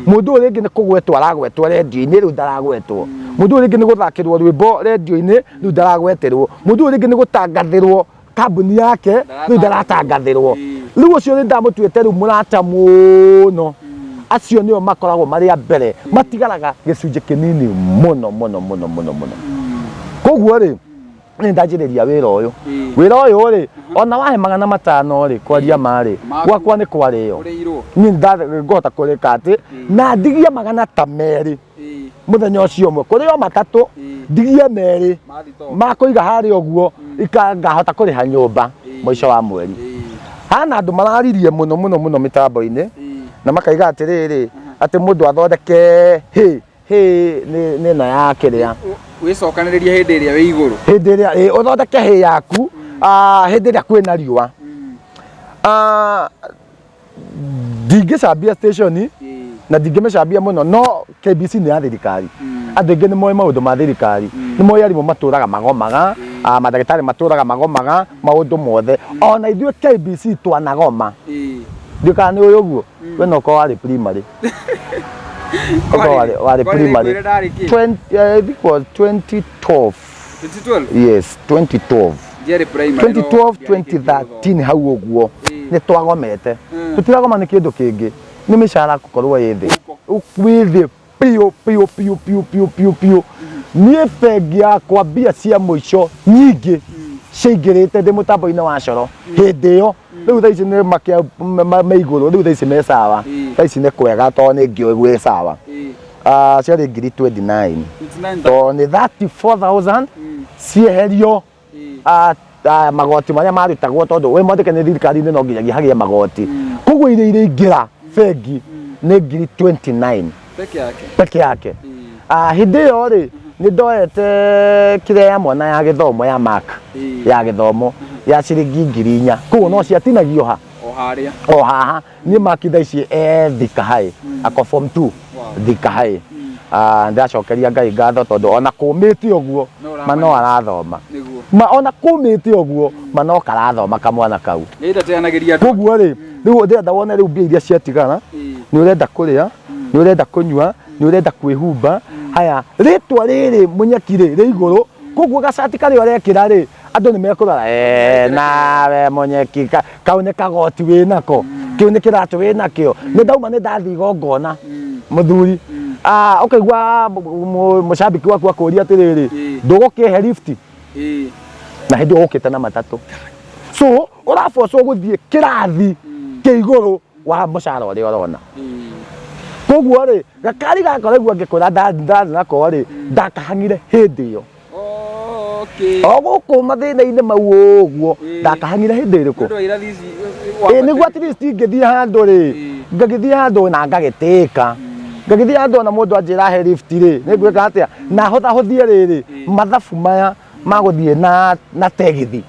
Mũndũ ũyũ rĩngĩ nĩ kũgwetwo aragwetwo rendio-inĩ, rĩu ndaragwetwo. Mũndũ ũyũ rĩngĩ nĩ gũthakĩrwo rwĩmbo rendio-inĩ, rĩu ndaragweterwo. Mũndũ ũyũ rĩngĩ nĩ gũtangathĩrwo kambuni yake, rĩu ndaratangathĩrwo. Rĩu ũcio nĩ ndamũtuĩte rĩu mũrata mũno. Acio nĩo makoragwo marĩ a mbere, matigaraga gĩcunjĩ kĩnini mũno mũno mũno mũno mũno. Koguo rĩ, nĩ ndanjĩrĩria wĩra ũyũ. Wĩra ũyũ rĩ, ona wahe 500 rĩ, kwaria ma rĩ, Maku. Gwakwa nĩ kwarĩo. Ũrĩirwo. Niĩ ngũhota kũrĩka atĩ na ndigie 200 mũthenya ũcio ũmwe, kũrĩ o 3, ndigie 2 Mathito. Makũiga harĩa ũguo ngahota kũrĩha nyũmba mũico wa mweri. Hana andũ mararirie mũno mũno mũno mĩtambo-inĩ na makaiga atĩrĩrĩ, atĩ mũndũ athondeke hĩ hĩ nĩ ĩno ya kĩrĩa. Wĩcokanĩrĩrie hĩndĩ ĩrĩa wĩ igũrũ. Hĩndĩ ĩrĩa ũthondeke hĩ yaku hĩndĩ ĩrĩa kwĩna riũa. Ndingĩcambia station na ndingĩmĩcambia mũno, no KBC nĩ ya thirikari. Andũ aingĩ nĩ moĩ maũndũ ma thirikari, nĩ moĩ arimũ matũraga magomaga, mandagĩtarĩ matũraga magomaga, maũndũ mothe. Ona ithuĩ KBC twanagoma. Ndiũĩ kana nĩ ũĩ ũguo. We no ũkorwo warĩ primary. Ũkorwo warĩ primary. Ngwĩre ndarĩ kĩ? 20, I think was 2012. 2012? Yes, 2012. Ndiarĩ primary, no 2012, ndiarĩkĩtie 2013 hau ũguo. Nĩ twagomete. Tũtiragoma nĩ kĩndũ kĩngĩ, nĩ mĩcara gũkorwo ĩ thĩ, wĩ thĩ piũ piũ piũ piũ piũ piũ piũ. Niĩ bengi yakwa mbia cia mũico nyingĩ ciaingĩrĩte ndĩ mũtambo-inĩ wa coro hĩndĩ ĩyo. Rĩu thaa ici nĩ makia me igũrũ, rĩu thaa ici me sawa. Thaa ici nĩ kwega tondũ nĩ ngĩũĩ gwĩ sawa. Ciarĩ ngiri 29. 29,000. Tondũ nĩ 34,000 cieherio magoti marĩa marutagwo, tondũ wĩ mwandĩke nĩ thirikari-inĩ no nginyagia hagĩe magoti. Koguo iria iraingĩra bengi Nĩ ngiri 29 Peke yake. Peke yake. Hĩndĩ ĩyo rĩ, nĩ ndoete kĩrĩa ya mwana ya gĩthomo ya mark ya gĩthomo ya ciringi 4,000, koguo no ciatinagio ha? O harĩa. O haha. Niĩ Mark thaa ici e Thika High, ako form 2 Thika High. Ndĩracokeria Ngai ngatho tondũ ona kũmĩte ũguo No ũramanya. ma no arathoma. Ma ona kũmĩte ũguo ma no karathoma kamwana kau. Nĩ ndateanagĩria andũ. Koguo rĩ, rĩu ndĩrenda wone rĩu mbia iria ciatigara, nĩ ũrenda kũrĩa, nĩ ũrenda kũnyua, nĩ ũrenda kwĩhumba. Haya, rĩtwa rĩrĩ Mũnyeki rĩ, rĩ igũrũ, koguo gacati karĩa ũrekĩra rĩ, andũ nĩ mekũrora, nawe Mũnyeki, kau nĩ kagoti wĩnako, kĩu nĩ kĩratũ wĩnakĩo. Nĩ ndauma nĩ ndathiĩ igongona, mũthuri, ũkaigua mũcambĩki waku akũria atĩrĩrĩ, ndũgũkĩhe lift? Na hĩndĩ ĩyo ũkĩte na matatũ. So ũrabocwo gũthiĩ kĩrathi kĩa igũrũ wa mũcara ũrĩa ũrona. Koguo rĩ, gakari gaka ũraigua ngĩkwĩra ndathiĩ nako rĩ, ndakahang'ire hĩndĩ ĩyo. O gũkũ mathĩna-inĩ mau ũguo, ndakahang'ire hĩndĩ ĩrĩkũ? Nĩ ũndũ wa irathi ici. Ĩ nĩguo at least ingĩthiĩ handũ rĩ, ngagĩthiĩ handũ na ngagĩtĩĩka, ngagĩthiĩ handũ ona mũndũ anjĩra he lift rĩ, nĩ ngwĩka atĩa? Na hũthahũthie rĩrĩ, mathabu maya ma gũthiĩ na tegithi,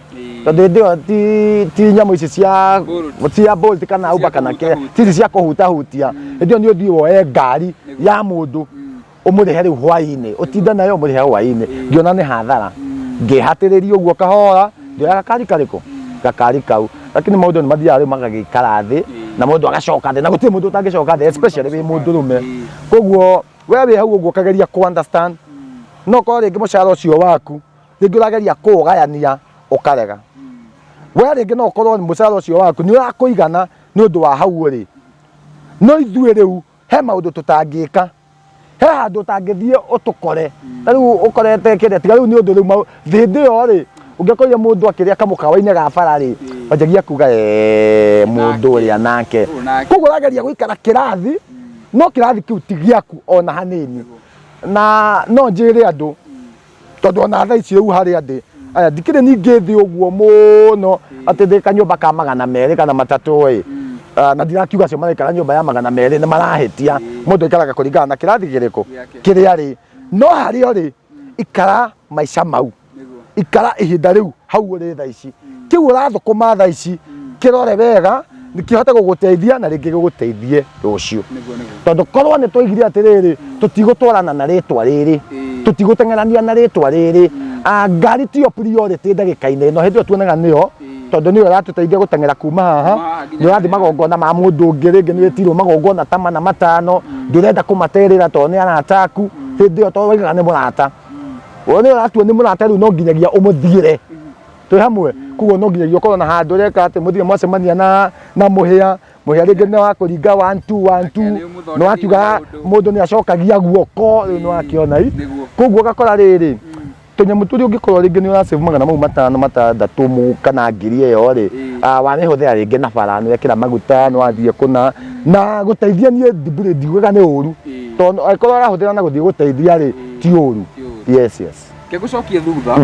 tondũ hĩndĩ ĩyo ti nyamũ ici cia Bolt. Cia Bolt kana Uber kana Cia kĩrĩa, ti ici cia kũhutahutia. Hĩndĩ ĩyo nĩ ũthiĩ woe ngari ya mũndũ, ũmũrĩhe rĩu hwainĩ, ũtinde nayo ũmũrĩhe hwainĩ. Ngĩona nĩ hathara, ngĩhatĩrĩria ũguo kahora, ngĩoya gakari karĩkũ, gakari kau. Lakini maũndũ nĩ mathiaga rĩu magagĩikara thĩ na mũndũ agacoka thĩ, na gũtirĩ mũndũ ũtangĩcoka thĩ, especially wĩ mũndũrũme. Koguo we wĩ hau ũguo ũkageria kũ understand, no korwo rĩngĩ mũcara ũcio waku rĩngĩ ũrageria kũũgayania ũkarega. We rĩngĩ no ũkorwo mũcara ũcio waku nĩ ũrakũigana nĩ ũndũ wa hau ũrĩ, no ithuĩ rĩu he maũndũ tũtangĩka, he handũ ũtangĩthiĩ ũtũkore. Ta rĩu ũkorete kĩrĩa, tiga rĩu nĩ ũndũ rĩu hĩndĩ ĩyo rĩ, ũngĩakorire mũndũ akĩrĩa kamũkawa-inĩ ga bara rĩ, wanjagia kuga, mũndũ ũrĩa nake. Ũyũ nake. Koguo ũrageria gũikara kĩrathi, no kĩrathi kĩu ti gĩaku ona hanini. Na no njĩre andũ, tondũ ona thaa ici rĩu harĩa ndĩ, aya ndikĩrĩ ningĩ thĩ ũguo mũno atĩ ndĩ kanyũmba ka 203 ĩ. Na ndirakiuga acio maraikara nyũmba ya 200 nĩ marahĩtia. Mũndũ aikaraga kũringana na kĩrathi kĩrĩkũ Gĩake. kĩrĩa arĩ. No harĩa ũrĩ, ikara maica mau, ikara ihinda rĩu hau ũrĩ thaa ici. Kĩu ũrathũkũma thaa ici, kĩrore wega kĩhote gũgũteithia na rĩngĩ gĩgũteithie rũciũ. Nĩguo nĩguo. Tondũ korwo nĩ twaigire atĩrĩrĩ, tũtigũtwarana na rĩtwa rĩrĩ, tũtigũteng'erania na rĩtwa rĩrĩ, ngari tiyo priority ndagĩka-inĩ ĩno. Hĩndĩ ĩyo tuonaga nĩyo, tondũ nĩyo ĩratũteithia gũteng'era kuma haha. Kuma haha nginya Nĩ ũrathiĩ magongona ma mũndũ ũngĩ, rĩngĩ nĩ wĩtirwo magongona ta mana matano, ndũrenda kũmaterĩra tondũ nĩ arata aku. Hĩndĩ ĩyo tondũ waigaga nĩ mũrata, we nĩ ũratua nĩ mũrata, rĩu no nginyagia ũmũthiĩre. Twĩ hamwe? Koguo no nginyagia ũkorwo na handũ ũreka atĩ mũthiĩ mwacemania na mũhĩa mũhĩa, rĩngĩ nĩ wa kũringa one two one two. Nĩ ũmũthondekire Nĩ wakiuga maũndũ. Mũndũ nĩ acokagia guoko rĩu, nĩ wakĩona i. Koguo ũgakora rĩrĩ, tũnyamũ tũrĩa ũngĩkorwo rĩngĩ nĩ ũrasave magana mau matano matandatũ kana ngiri ĩyo rĩ, wamĩhũthĩra rĩngĩ na bara, nĩ wekĩra maguta, nĩ wathiĩ kũna na gũteithia. Niĩ ndibũrĩ ndiugaga nĩ ũru, tondũ angĩkorwo ũrahũthĩra na gũthiĩ gũteithia rĩ, ti ũru. Ti ũru. Yes. Ngĩgũcokia thutha,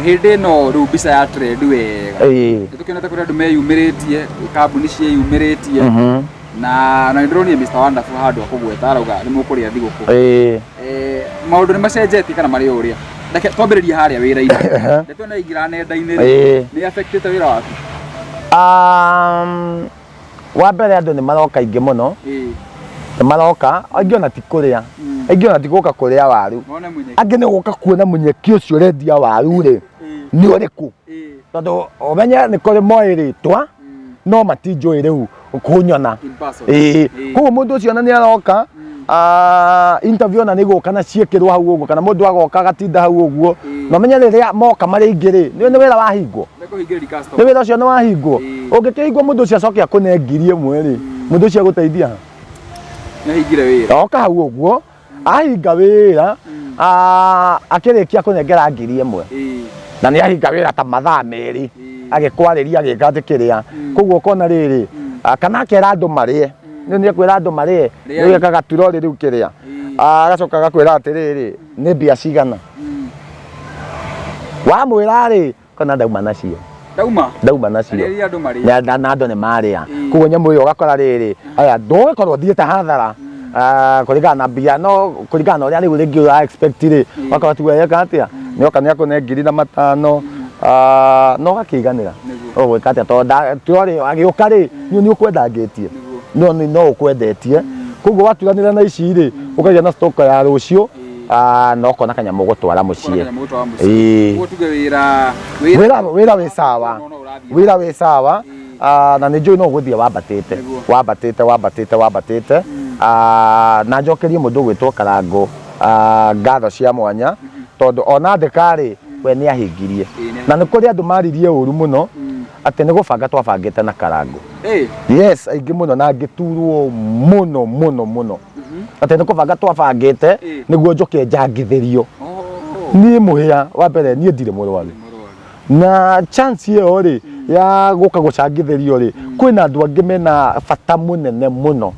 hĩndĩ ĩno rĩu mbica ya trend wega, nĩ tũkĩonete kũrĩ andũ meyumĩrĩtie, kambuni ciĩyumĩrĩtie, na nĩ ndĩronire Mr. Wonderful handũ akũgweta arauga nĩ mũkũrĩa thigũkũ. Maũndũ nĩ macenjetie kana marĩ o ũrĩa? Reke twambĩrĩrie harĩa wĩra-inĩ. Ndeto ĩno yaingĩra nenda-inĩ rĩ, nĩ affectĩte wĩra waku? Wa mbere andũ nĩ maroka aingĩ mũno. Nĩ maroka aingĩ, ona ti kũrĩa, aingĩ ona ti gũka kũrĩa waru. Mone Munyeki. Angĩ nĩ gũka kuona Munyeki ũcio ũrendia waru rĩ nĩ ũrĩkũ, tondũ ũmenye nĩ kũrĩ moĩ rĩtwa no matinjũĩ rĩu kũnyona In person. Ĩĩ. Koguo mũndũ ũcio ona nĩ aroka, interview ona nĩ gũka na ciĩkĩrwo hau ũguo, kana mũndũ agoka agatinda hau ũguo. Na ũmenye rĩrĩa moka marĩ aingĩ rĩ, nĩ wĩra wahingwo. Nĩkũhingĩrĩria Nĩ customer. wĩra ũcio nĩ wahingwo. Ũngĩkĩhingwo mũndũ ũcio acoke akũne 1000 rĩ, mũndũ ũcio agũteithia? Nĩahingire wĩra. Oka hau ũguo ahinga wĩra, akĩrĩkia kũnengera 1000 na nĩ ahinga wĩra ta mathaa 2 agĩkwarĩria agĩka atĩ kĩrĩa. Koguo ũkona rĩrĩ, kana akera andũ marĩe, nĩ ekwĩra andũ marĩe. Rĩai. Rĩu ekaga turori rĩu kĩrĩa. Agacoka agakwĩra atĩrĩrĩ, nĩ mbia cigana? Wamwĩra rĩ, kana ndauma nacio. Ndauma. Ndauma nacio. Na rĩrĩa andũ marĩa. Na andũ nĩ marĩa. Ĩĩ. Koguo nyamũ ĩyo ũgakora rĩrĩ, aya ndũgũgĩkorwo thiĩte hathara kũringana na mbia, no kũringana na ũrĩa rĩu rĩngĩ ũra expect rĩ, ũgakora tu eka atĩa, nĩoka nĩakũne 1005, no ũgakĩiganĩra. Nĩguo. Ũgwĩka atĩa tondũ tiorĩ agĩũka rĩ, nĩ ũkwendangĩtie, Nĩguo. no ũkwendetie. Koguo waturanĩra na ici rĩ, ũkagĩa na stock ya rũciũ, na ũkona kanyamũ gũtwara mũciĩ. Kanyamũ gũtwara mũciĩ. Ĩĩ. Koguo tuge wĩra Wĩra wĩ sawa. No, no, ũrathiĩ. Wĩra wĩ sawa. Na nĩ njũĩ no ũgũthiĩ wambatĩte. Nĩguo. Wambatĩte, wambatĩte, wambatĩte. Na njokerie mũndũ ũgwĩtwo Karangũ ngatho cia mwanya tondũ ona andĩka rĩ, we nĩ ahingirie. Ĩĩ, nĩ Na nĩ kũrĩ andũ maririe ũru mũno atĩ nĩ gũbanga twabangĩte na Karangũ. Ĩĩ. Yes, aingĩ mũno na ngĩturwo mũno mũno mũno. Atĩ nĩ kũbanga twabangĩte Ĩĩ. nĩguo njoke njangithĩrio. Oh. Niĩ mũhĩa wa mbere niĩ ndirĩ mũrwaru. Mũrwaru. Na chance ĩyo rĩ ya gũka gũcangithĩrio rĩ, kwĩna andũ angĩ mena bata mũnene mũno.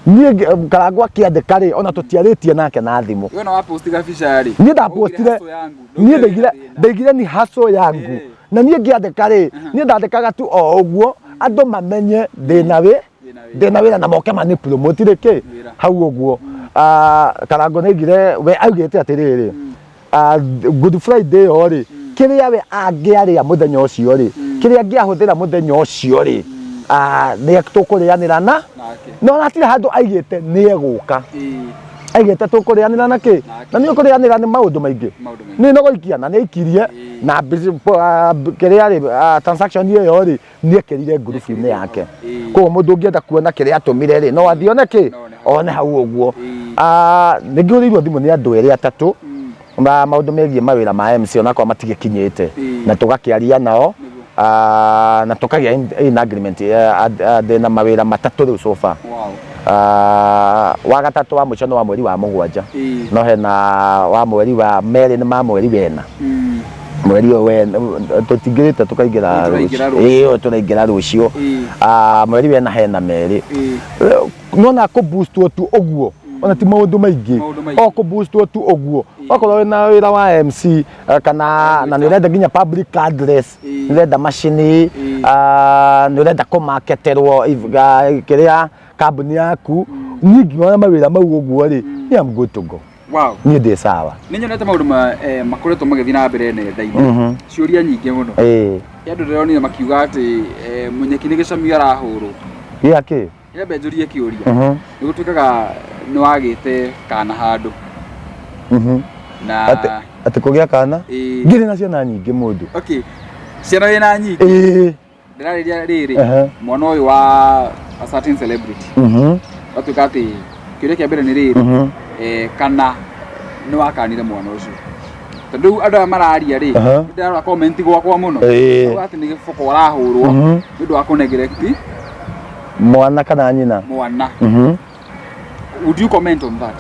Niĩ Karangũ akĩandĩka rĩ, ona tũtiarĩtie nake na thimũ. We ona waposti gabica rĩ. Niĩ ndapostire, Waugire hustle yangu. niĩ Ndaugire ndaigire wĩna thĩna. ndaigire ni hustle yangu. Ĩĩ. Na niĩ ngĩandĩka rĩ, niĩ ndandĩkaga tu o ũguo andũ mamenye ndĩna wĩ Ndĩna wĩra. ndĩna wĩra na moke mani promote rĩ kĩ Wĩra. hau ũguo. Karangũ nĩ aigire we augĩte atĩrĩrĩ, Good Friday ĩyo rĩ, kĩrĩa we angĩarĩa mũthenya ũcio rĩ, kĩrĩa angĩahũthĩra mũthenya ũcio rĩ, nĩ tũkũrĩanĩra na Nake. no hatirĩ handũ aigĩte nĩ egũka. Ĩĩ. Aigĩte tũkũrĩanĩra na kĩ? Nake. Na nĩ ũkũrĩanĩra nĩ maũndũ maingĩ. Maũndũ maingĩ. Nĩ no gũikia na nĩ aikirie Ĩĩ. na kĩrĩa rĩ, transaction ĩyo rĩ, nĩ ekĩrire ngurubu-inĩ yake. Ĩĩ. Koguo mũndũ ũngĩenda kuona kĩrĩa atũmire rĩ, no athiĩ one kĩ? No one hau. One hau ũguo. Ĩĩ. Nĩ ngĩhũrĩirwo thimũ nĩ andũ erĩ atatũ ma maũndũ megiĩ mawĩra ma MC onakorwo matigĩkinyĩte Ĩĩ. na tũgakĩaria nao Nĩguo. na tũkagĩa in agreement, ndĩna mawĩra matatũ rĩu so far. Wow. Wa gatatũ wa mũico nĩ wa mweri wa mũgwanja. Ĩĩ. No hena wa mweri wa merĩ nĩ ma mweri wena. Mweri ũyũ wena tũtingĩrĩte tũkaingĩra Ũyũ tũraingĩra rũciũ. Ĩĩ, ũyũ tũraingĩra rũciũ. Ĩĩ. Mweri wena hena merĩ. Ĩĩ. Nona kũ boostwo tu ũguo, ona ti maũndũ maingĩ, Maũndũ maingĩ. o kũ boostwo tu ũguo, okorwo wĩna wĩra wa MC kana na nĩ ũrenda nginya public address, Ĩĩ. nĩ ũrenda macini, Ĩĩ. nĩ ũrenda kũmaketerwo kĩrĩa kambuni yaku, niĩ ngĩona mawĩra mau ũguo rĩ, niĩ am good to go. Wow. Niĩ ndĩ sawa. Nĩ nyonete maũndũ makoretwo magĩthiĩ na mbere nenda-inĩ. Ciũria nyingĩ mũno. Ĩĩ. He andũ ndĩronire makiuga atĩ Mũnyeki nĩ gĩcamio arahũrwo. Gĩa kĩ? Nyambe njũrie kĩũria. Nĩ gũtuĩkaga nĩ wagĩte kana handũ. Na Atĩ kũgĩa kana? Ĩĩ. Ngĩrĩ na ciana nyingĩ mũndũ. Okay. Ciana wĩna nyingĩ. Ĩĩ. Ndĩrarĩria rĩrĩ. Ehe. Mwana ũyũ wa a certain celebrity. Gatuĩka atĩ kĩũria kĩa mbere nĩ rĩrĩ. Kana nĩ wakanire mwana ũcio. Tondũ rĩu andũ aya mararia rĩ, ndĩrarora comment gwakwa mũno. Ĩĩ. Auga atĩ nĩ gĩboko arahũrwo nĩ ũndũ wa kũ neglect Mwana kana nyina? Mwana. Would you comment on that?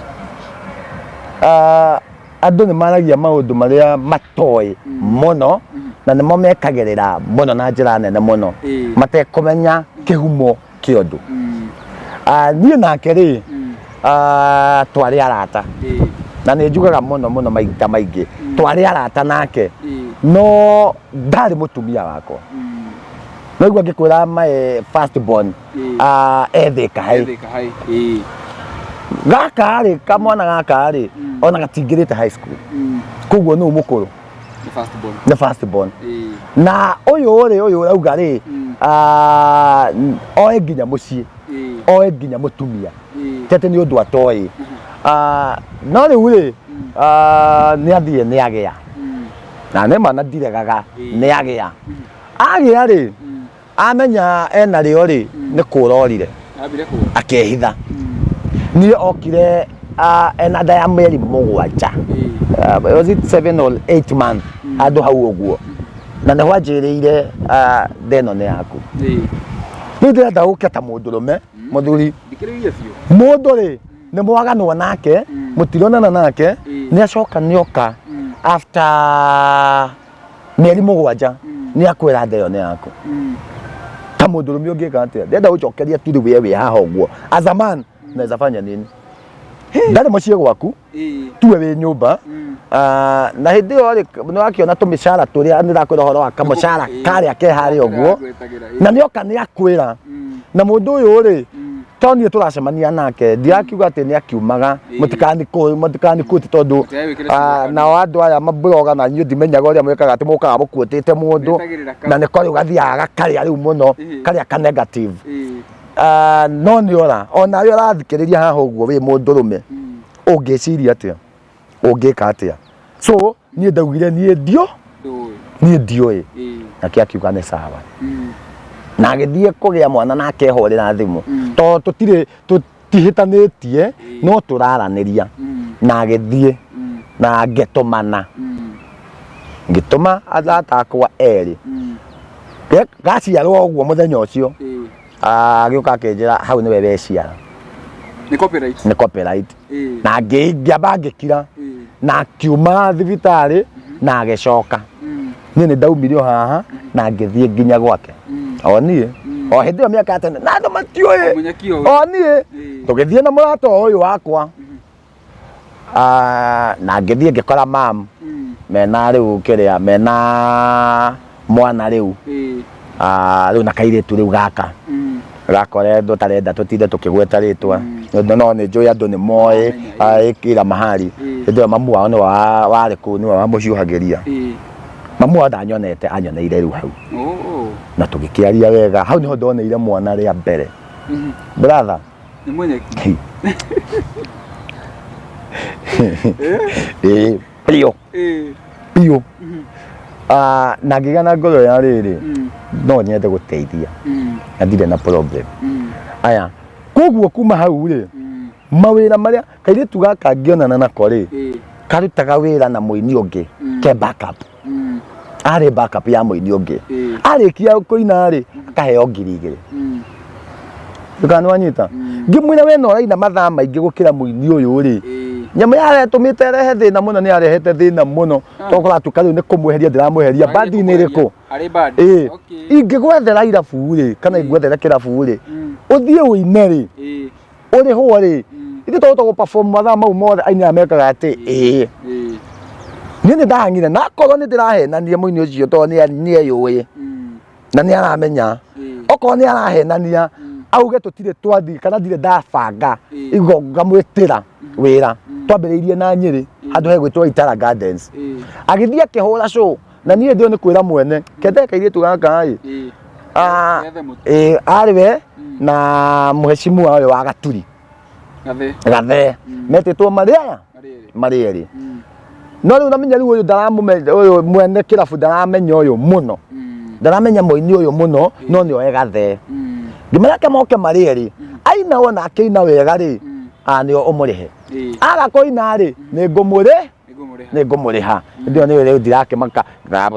Andũ nĩ maragia maũndũ marĩa matoĩ mũno na nĩmo mekagĩrĩra mũno na njĩra nene mũno Ĩĩ. matekũmenya kĩhumo kĩa ũndũ. Niĩ nake rĩ, twarĩ arata. Ĩĩ. Na nĩ njugaga mũno mũno maita maingĩ twarĩ arata nake, Ĩĩ. no ndarĩ mũtumia wakwa. Naigua ngĩkwĩra my first born Ĩĩ. Ethĩka hai. Ethĩka hai. Ĩĩ. Gaka rĩ, kamwana gaka rĩ, ona gatingĩrĩte high school. Koguo nũ mũkũrũ? Nĩ first born. Nĩ first born. Ĩĩ. Na ũyũ rĩ, ũyũ ũrauga rĩ, oe nginya mũciĩ, Ĩĩ. oe nginya mũtumia. Ĩĩ. Ti atĩ nĩ ũndũ atoĩ. No rĩu rĩ, nĩ athiĩ nĩ agĩa. Na nĩ ma na ndiregaga Ĩĩ. nĩ agĩa. Agĩa rĩ, amenya ena rĩo rĩ, nĩ kũra orire. Ambire kũra. Akehitha. Niĩ okire ena nda ya mĩeri mũgwanja. Ĩĩ. Was it 7 or 8 months? Handũ hau ũguo. Na nĩho anjĩrĩire, nda ĩno nĩ yaku. Ĩĩ. Rĩu ndĩrenda gũke ta mũndũrũme, mũthuri. Thikĩrĩria biũ. Mũndũ rĩ, nĩ mwaganwo nake, mũtironana nake, nĩ acoka nĩoka after mĩeri mũgwanja, nĩ akwĩra nda ĩyo nĩ yaku. Ta mũndũrũme ũngĩka atĩa? Ndĩrenda gũcokeria tu rĩu we wĩ haha ũguo. As a man, naweza fanya nini? Ndarĩ mũciĩ gwaku, Ĩĩ. tuwe wĩ nyũmba, Ah, na hĩndĩ ĩyo rĩ nĩ wakĩona tũmĩcara tũrĩa nĩ ndakwĩra ũhoro wa kamũcara karĩa ke harĩa ũguo na nĩoka nĩ akwĩra na mũndũ ũyũ rĩ to niĩ tũracemania nake ndirakiuga atĩ nĩ akiumaga mũtikanikũti tondũ Mũtigagwĩkĩre ah, ciugo nao andũ aya maburoga na niĩ ndimenyaga ũrĩa mwĩkaga atĩ mũkaga mũkuĩtĩte mũndũ Metagĩrĩra kau. na nĩko rĩu gathiaga gakarĩa rĩu mũno Ĩhĩ. karĩa ka negative Ah, no nĩ ora ona ũrĩa ũrathikĩrĩria haha ũguo wĩ mũndũrũme ũngĩciria atĩa ũngĩka atĩa so niĩ ndaugire niĩ ndio niĩ ndiũĩ nake akiuga nĩ sawa na agĩthiĩ kũgĩa mwana na akehũrĩra thimũ tondũ tũtirĩ tũtihĩtanĩtie no tũraranĩria na agĩthiĩ na ngĩtũmana ngĩtũma arata akwa erĩ gaciarwo ũguo mũthenya ũcio agĩũka akĩnjĩra hau nĩwe weciara Nĩ copyright. Nĩ copyright. Na ngĩamba ngĩkira na akiuma thibitarĩ na agĩcoka. Niĩ nĩ ndaumire o haha na ngĩthiĩ nginya gwake o niĩ o hĩndĩ ĩyo mĩaka ya tene na andũ matiũĩ. Mũnyaki o. O niĩ tũgĩthiĩ na mũrata ũyũ wakwa. Ah, na ngĩthiĩ ngĩkora mam mena rĩu kĩrĩa mena mwana rĩu. Ah, rĩu na kairĩtu rĩu gaka gakoretwo tarenda tũtinde tũkĩgweta rĩtwa no no nĩ njũĩ andũ nĩ moĩ. Maramenya. Ah, ĩkĩra mahali. Hĩndĩ ĩyo mamu wao nĩwe warĩ kũu nĩwe wamũhiũhagĩria. Mamu wao ndanyonete anyoneire rĩu hau. Oh. Na tũgĩkĩaria wega hau nĩho ndoneire mwana rĩa mbere. Brother. Nĩ mũnyeki. Ĩĩ biũ. Biũ. Ah, na ngĩgĩa na ngoro ya rĩrĩ no nyende gũteithia na ndirĩ na problem. Aya koguo kuma hau rĩ mawĩra marĩa kairĩtu gaka ngĩonana nako rĩ karutaga wĩra na mũini ũngĩ ke backup. Arĩ backup ya mũini ũngĩ. Arĩkia kũina rĩ akaheo 2000. Ndũkana nĩwanyita ngĩmwĩra we no ũraina mathaa maingĩ gũkĩra mũini ũyũ rĩ nyamũ yaretũmĩte ĩrehe thĩna mũno nĩ yarehete thĩna mũno tondũ kũratuĩka rĩu nĩ kũmweheria ndĩramweheria bandi-inĩ ĩrĩkũ. Arĩ band. Ĩĩ. Okay. Ingĩgwethera irabu rĩ kana ingwethere kĩrabu rĩ ũthiĩ ũine rĩ ũrĩhwo rĩ ithuĩ tũhota gũ perform mathaa mau mothe aini aya mekaga atĩ ĩĩ. Niĩ nĩ ndahang'ire na akorwo nĩ ndĩrahenania mũini ũcio tondũ nĩ eyũĩ na nĩ aramenya okorwo nĩ arahenania auge tũtirĩ twathiĩ kana ndirĩ ndabanga igo ngamwĩtĩra wĩra twambĩrĩirie na Nyĩrĩ handũ hegwĩtwo Itara Gardens agĩthiĩ akĩhũra show na niĩ ndio nĩ kwĩra mwene kende kairĩtu gaka ĩ. Ah, Gethe mũtu. Ĩ arĩ we na mũhecimu ũyũ wa Gaturi. Gathe. Gathe metĩtwo marĩ aya Marĩ erĩ. Marĩ erĩ no rĩu namenya rĩu ũyũ ndaramũmenya ũyũ mwene kĩrabu ndaramenya ũyũ mũno ndaramenya mũini ũyũ mũno no nĩ oe Gathe ngĩmera ke moke marĩ erĩ aina wona akĩina wega rĩ ah nĩo ũmũrĩhe aga kũina rĩ nĩ ngũmũrĩ Nĩngũmũrĩha. Nĩ ngũmũrĩha hĩndĩ ĩyo nĩyo rĩu ndirakĩmaka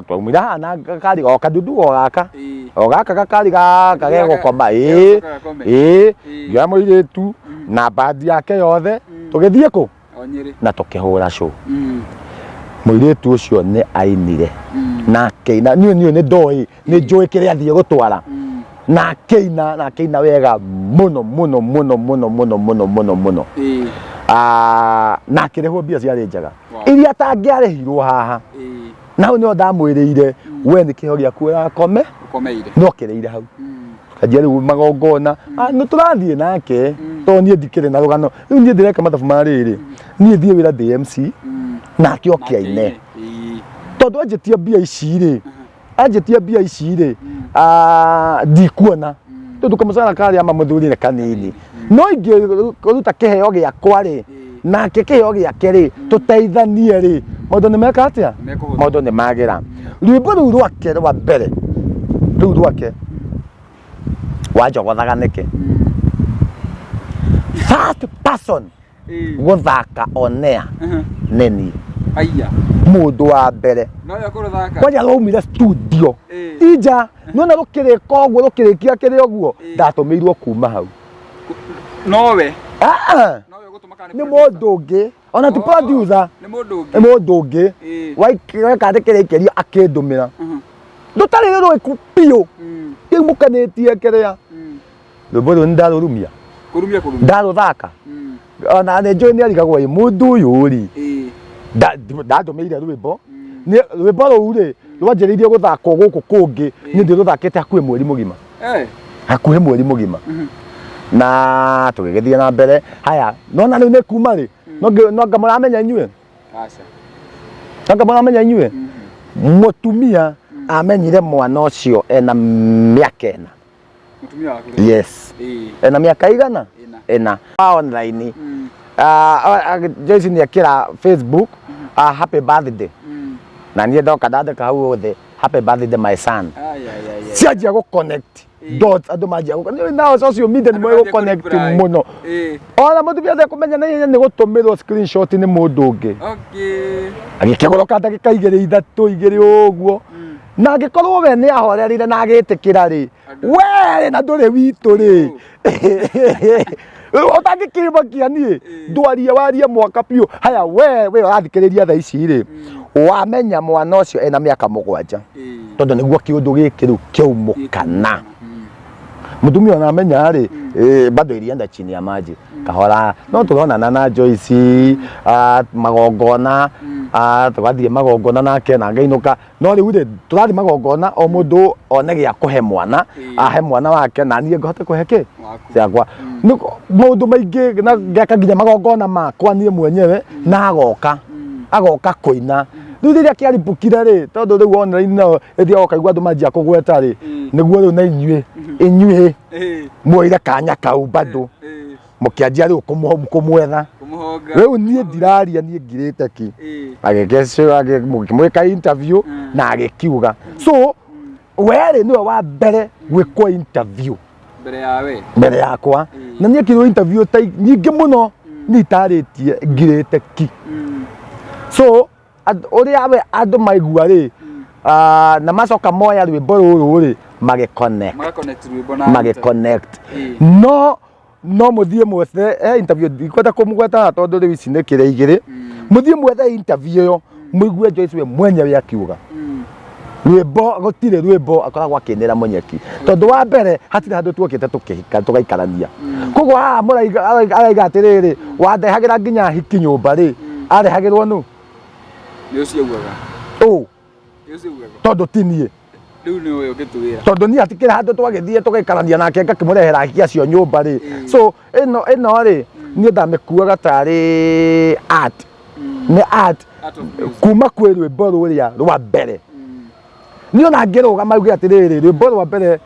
twaumire haha na gakari o kadudu o gaka o gaka gakari gaka gegũkoma ĩĩ. Gakome. Ĩĩ ngĩoya mũirĩtu na bandi yake yothe tũgĩthiĩ kũ O Nyĩrĩ. Na tũkĩhũra show. Mũirĩtu ũcio nĩ ainire na akĩina niĩ nĩ ndoĩ nĩ njũĩ kĩrĩa athiĩ gũtwara na akĩina na akĩina wega mũno mũno mũno mũno mũno mũno mũno mũno. Ah, na akĩrĩhwo mbia ciarĩ njega iria atangĩarĩhirwo haha. Na hau nĩho ndamwĩrĩire we nĩ kĩheo gĩaku ũrakome Ũkomeire. no kĩrĩire hau kanjia rĩu magongona. Ah, nĩ tũrathiĩ nake tondũ niĩ ndikĩrĩ na rũgano rĩu niĩ ndĩreka mathabu ma rĩrĩ niĩ thiĩ wĩra ndĩ MC nake oke aine tondũ anjĩtie mbia ici rĩ anjĩtie mbia ici rĩ ah, ndikuona tondũ kamũcara karĩa mamũthuri nĩ kanini no ingĩruta kĩheo gĩakwa rĩ nake kĩheo gĩake rĩ tũteithanie rĩ maũndũ nĩ meka atĩa. Nĩmekũhũtha. Maũndũ nĩ magĩra rwĩmbo rũu rwake rwa mbere rũu rwake wanjogothaga nĩkĩ first person gũthaka on air nĩ niĩ. Aya. Mũndũ wa mbere. No yo kũrũthaka. Kwanja rwaumire studio inja nona rũkĩrĩka ũguo rũkĩrĩkia kĩrĩ ũguo ndatũmĩirwo kuma hau. Nowe. Ah, ah, Nowe ũgũtũma kana nĩ mũndũ ũngĩ ona ti Oh. producer. Nĩ mũndũ Nĩ ũngĩ. Mũndũ ũngĩ weka kĩrĩkĩrio akĩndũmĩra ndũtarĩ rũrĩku biũ rĩu mũkanĩtie kĩrĩa rwĩmbo rũu nĩ ndarũrumia. Kũrumia kũrumia. Ndarũthaka ona nĩ njũĩ nĩ arigagwo ĩ mũndũ ũyũ rĩ. Ndandũmĩire rwĩmbo. Nĩ rwĩmbo rũu rĩ, rwanjĩrĩirie gũthakwo gũkũ kũngĩ, niĩ ndĩrũthakĩte hakuhĩ mweri mũgima. Hakuhĩ mweri mũgima. Na tũgĩgĩthiĩ na mbere. Haya, nona rĩu nĩ kuma rĩ, no anga mũramenya inyuĩ? Aca. Anga mũramenya inyuĩ? Mũtumia amenyire mwana ũcio ena mĩaka 4. Mũtumia waku rĩ? Yes. Ena mĩaka igana? 4. 4. Online. Joyce nĩ ekĩra Facebook, happy birthday. Na niĩ ndoka ndandĩka hau thĩ, happy birthday my son. Ai, ai, ai, ai. Cianjia gũ connect dots, andũ manjia gũ now social media nĩ Andũ moĩ gũ manjia connect kũ-reply. mũno. Ona mũtumia ndekũmenya na ihenya nĩ gũtũmĩrwo screenshot nĩ mũndũ ũngĩ. Agĩkĩgũrũka ndagĩka 2 3 2 ũguo. Na angĩkorwo we nĩ ahorerire na agĩtĩkĩra rĩ, we rĩ na ndũrĩ witũ rĩ, ũtangĩkĩmakia niĩ ndwarie warie mwaka biũ. Haya, we ũrathikĩrĩria thaa ici rĩ, wamenya mwana ũcio ena mĩaka 7, tondũ nĩguo kĩũndũ gĩkĩ rĩu kĩaumũkana. Mũtumia ona amenya rĩ, bado ilienda chini ya maji kahora, no tũronana na Joyce, magongona, tũgathiĩ magongona nake na ngainũka. No rĩu rĩ, tũrathiĩ magongona o mũndũ one gĩa kũhe mwana, ahe mwana wake na niĩ ngote kũhe kĩ Waku. ciakwa. Maũndũ maingĩ na ngeka nginya magongona makwa niĩ mwenyewe, na agoka kũina. Rĩu rĩrĩa kĩaribũkire rĩ, tondũ rĩu online nayo ĩthiaga ũkaigua andũ manjia kũgweta rĩ, nĩguo rĩu na inyuĩ muoire kanya kau bado mũkĩanjia rĩu kũmwetha. Kũmũhonga. Rĩu niĩ ndiraria, niĩ ngirĩte ki. Agĩkĩmwĩka interview na agĩkiuga. So we rĩ, nĩwe wa mbere gwĩkwo interview mbere yawe, mbere yakwa. Na niĩ ekirwo interview ta nyingĩ mũno, niĩ itarĩtie ngirĩte ki. So ũrĩa we andũ maigua rĩ, na macoka moya rwĩmbo rũrũ rĩ, magĩconnect. Magaconnect rwĩmbo na Magĩconnect. No mũthiĩ mwethe interview, ndikwenda kũmũgweta tondũ rĩu ici nĩ kĩrĩa igĩrĩ. Mũthiĩ mwethe interview ĩyo, mũigue Joyce we mwenyewe akiuga. Rwĩmbo gũtirĩ rwĩmbo akoragwo akĩnĩra Mũnyeki, tondũ wa mbere hatirĩ handũ tuokĩte tũkĩhika tũgaikarania. Koguo haha mũraiga araiga atĩrĩrĩ, wandehagĩra nginya hiki nyũmba rĩ, arehagĩrwo nũ? Nĩ ũcio ugaga. Ũ. Nĩ ũcio ugaga. Tondũ ti niĩ. Rĩu nĩ ũyũ ũngĩtwĩra. Tondũ niĩ hatikĩrĩ handũ twagĩthiĩ tũgaikarania nake ngakĩmũrehera hiki acio nyũmba rĩ. So ĩno rĩ, niĩ ndamĩkuaga tarĩ art. Nĩ art. Art of music. Kuma kwĩ rwĩmbo rũrĩa rwa mbere. Niĩ ona ngĩrũgama uge atĩrĩrĩ, rwĩmbo rwa mbere,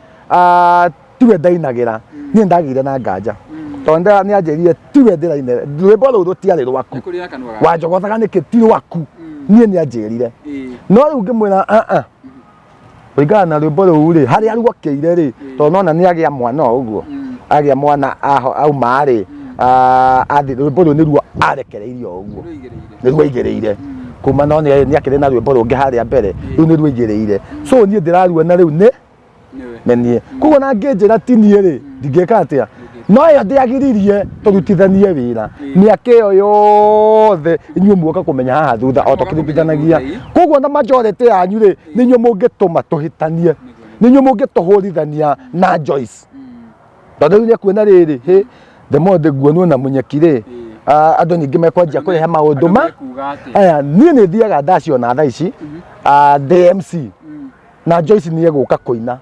tiwe ndainagĩra, niĩ ndagĩire na nganja. Tondũ nĩ anjĩrire tiwe ndĩrainĩra, rwĩmbo rũu rũtiarĩ rwaku. Nĩ kũrĩ na kanua gaku. Wanjogothaga nĩkĩ ti rwaku? Niĩ nĩ anjĩrire. No rĩu ngĩmwĩra a kũringana na rwĩmbo rũu rĩ, harĩa ruokĩire rĩ, tondũ nona nĩ agĩa mwana o ũguo. Agĩa mwana auma rĩ, athi rwĩmbo rũu nĩruo arekereirie o ũguo. Nĩruo aigĩrĩire. Nĩruo aigĩrĩire. Kuma no nĩ akĩrĩ na rwĩmbo rũngĩ harĩa mbere, rĩu nĩruo aigĩrĩire. So niĩ ndĩraruona rĩu nĩ Nĩwe. nĩ niĩ. Koguo na ngĩnjĩra ti niĩ rĩ, ndingĩka atĩa? No ĩyo ndĩagiririe tũrutithanie wĩra. Mĩaka ĩyo yothe inyuĩ muoka kũmenya haha thutha o tũkĩrutithanagia. Koguo na majority yanyu rĩ, nĩ inyuĩ mũngĩtũma tũhĩtanie. Nĩ inyuĩ mũngĩtũhũrithania na Joyce. Tondũ rĩu nĩekuona rĩrĩ, hĩ, the more nguonwo na Mũnyeki rĩ, andũ ningĩ mekwanjia kũrehe maũndũ ma Andũ mekuga atĩa? Aya, niĩ nĩ thiaga ndaciona thaa ici, ndĩ MC. Na Joyce nĩ egũka kũina.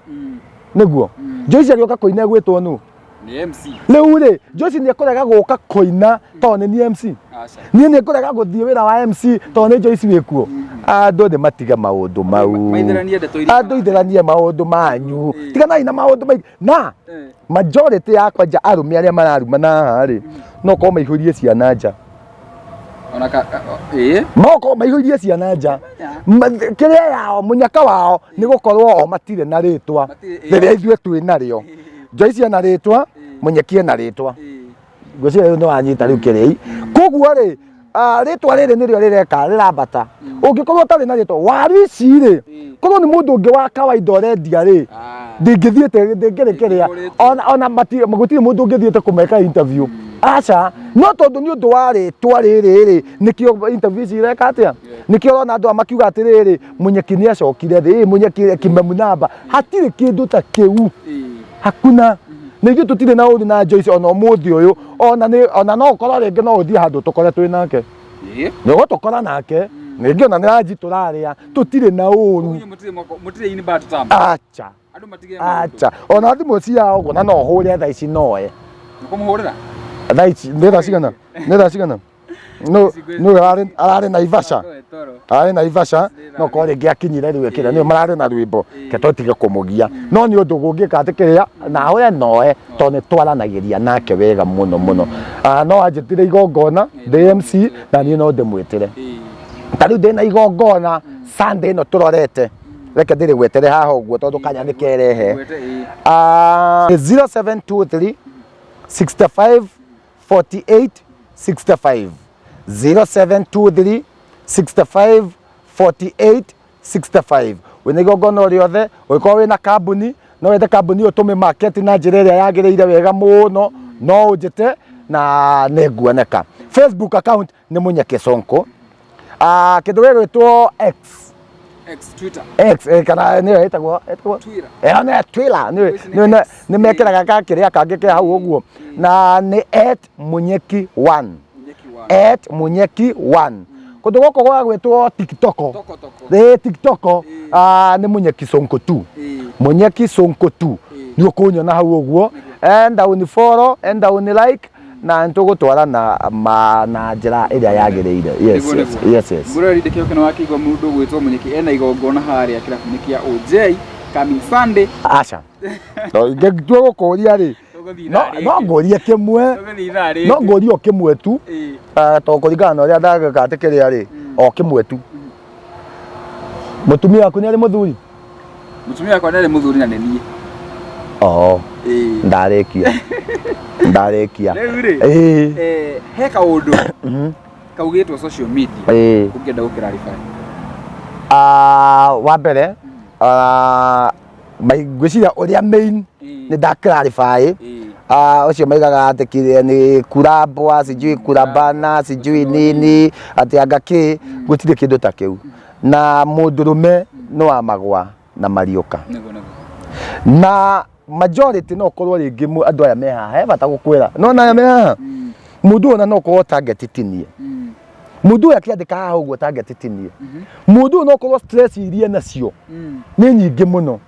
Nĩguo. Joyce agĩũka kũina egwĩtwo nũ? Nĩ MC. Rĩu rĩ, Joyce nĩ ekũrega gũka kũina tondũ nĩ niĩ MC. Aca. Niĩ nĩ ngũrega gũthiĩ wĩra wa MC tondũ nĩ Joyce wĩkuo. Andũ nĩ matige maũndũ mau. Maithĩranie ndeto iria Andũ ithĩranie maũndũ manyu. Tiganai na maũndũ maingĩ. Na majority yakwa nja arũme arĩa mararumana haha rĩ, no korwo maihũrie ciana nja. Ona ka, ĩĩ. No korwo maihũrie ciana nja. Kĩrĩa yao, mũnyaka wao nĩ gũkorwo o matirĩ na rĩtwa Matirĩ, ĩĩ. rĩrĩa ithuĩ twĩ narĩo. Joyce ena rĩtwa, Mũnyeki ena rĩtwa. Ngwĩciria rĩu nĩ wanyita rĩu kĩrĩi. Koguo rĩ, rĩtwa rĩrĩ nĩrĩo rĩreka rĩrambata. Ũngĩkorwo ũtarĩ na rĩtwa, waru ici rĩ, korwo nĩ mũndũ ũngĩ wa kawaida ũrendia rĩ, ndingĩthiĩte, ndingĩrĩ kĩrĩa. Ona gũtirĩ mũndũ ũngĩthiĩte kũmeka interview. Aca, no tondũ nĩ ũndũ wa rĩtwa rĩrĩ rĩ, nĩkĩo interview ici ireka atĩa? Nĩkĩo ũrona andũ aya makiuga atĩrĩrĩ, Mũnyeki nĩ acokire thĩ, Mũnyeki kimemnamba. Hatirĩ kĩndũ ta kĩu. Hakuna. Na ithuĩ tũtirĩ na ũru na Joyce ona ũmũthĩ ũyũ, ona nĩ, ona no ũkorwo rĩngĩ no ũthiĩ handũ tũkore twĩ nake. Nĩ ũgũtũkora nake rĩngĩ ona nĩ ranji tũrarĩa tũtirĩ na ũru. Inyuĩ mũtirĩ moko mũtirĩ in bad terms. Acha. Andũ matige maũndũ. Acha, ona thimũ ciao ũguo na no hũre thaa ici noe. Nĩkũmũhũrĩra? Thaa ici nĩ thaa cigana? Nĩ thaa cigana? No no ararĩ ararĩ Naivasha. Toro. Ararĩ Naivasha no korwo rĩngĩ akinyire rĩu ĩkĩra nĩ mararĩ na rwĩmbo ke tũtige kũmũgia. No nĩ ũndũ gũngĩka atĩ kĩrĩa na hũre noe tondũ nĩ twaranagĩria nake wega mũno mũno. Ah, no anjĩtire igongona ndĩ MC na niĩ no ndĩmwĩtĩre. Ta rĩu ndĩna igongona Sunday ĩno tũrorete. Reke ndĩrĩgwetere haha ũguo tondũ kanya nĩ kerehe. Gwete ĩĩ. Ah, 0723 65 48 65 0723 65 48 65. Wĩna igongona o rĩothe, ũngĩkorwo wĩna kambuni, no wende kambuni ĩyo tũmĩ market na njĩra ĩrĩa yagĩrĩire wega mũno, no ũnjĩte na nĩ nguoneka. Facebook account nĩ Munyeke Sonko. Ah, kĩndũ gĩgwĩtwo X. X Twitter. X kana nĩyo ĩtagwo ĩtagwo Twitter. Nĩ Twitter nĩ Ici nĩ nĩ X. nĩ mekĩraga ka kĩrĩa kangĩ ke hau ũguo na nĩ @munyeki1. Munyeki wa. @munyeki1. Kũndũ gũkũ gwa gwĩtwo TikTok. Toko toko. Ĩ TikTok ah, nĩ Munyeki Sonko 2. Munyeki Sonko 2. Nĩ ũkũnyona hau ũguo. Enda uni follow, enda uni like na nĩ tũgũtwarana ma na njĩra ĩrĩa yagĩrĩire. Yes, Nĩguo, yes, nĩguo. yes, yes. Ngũrori ndĩkĩoke nĩ wakĩigua mũndũ ũgwĩtwo Munyeki ena igongona harĩa kĩrabu-inĩ kĩa OJ coming Sunday. Aca. No ingĩtua gũkũria rĩ, Tũgũthiĩ no ithaa no rĩngĩ. ngũrie kĩmwe, Tũgũthiĩ ithaa rĩngĩ. no ngũrie o kĩmwe tu. Tondũ kũringana na ũrĩa ndagĩka atĩ kĩrĩa rĩ, o kĩmwe tu. Mũtumia waku nĩ arĩ mũthuri? Mũtumia wakwa nĩ arĩ mũthuri na nĩ niĩ. Oo, ndarĩkia. Ndarĩkia. Rĩu rĩ, he kaũndũ kaugĩtwo social media ũngĩenda gũ clarify. Ah, wa mbere ngwĩciria ũrĩa main nĩ nda clarify. Ah, ũcio maigaga atĩ nĩ kurambwa sijui kurambana sijui nini atĩ anga kĩ gũtirĩ kĩndũ ta kĩu na mũndũrũme nĩ wa magwa na mariũka. Nĩguo nĩguo. Na majority no korwo rĩngĩ andũ aya me haha he bata gũkwĩra no na aya me haha mũndũ ũyũ ona no korwo target ti niĩ. Mũndũ ũyũ akĩandĩka haha ũguo target ti niĩ. Mũndũ ũyũ no korwo stress iria nacio nĩ nyingĩ mũno.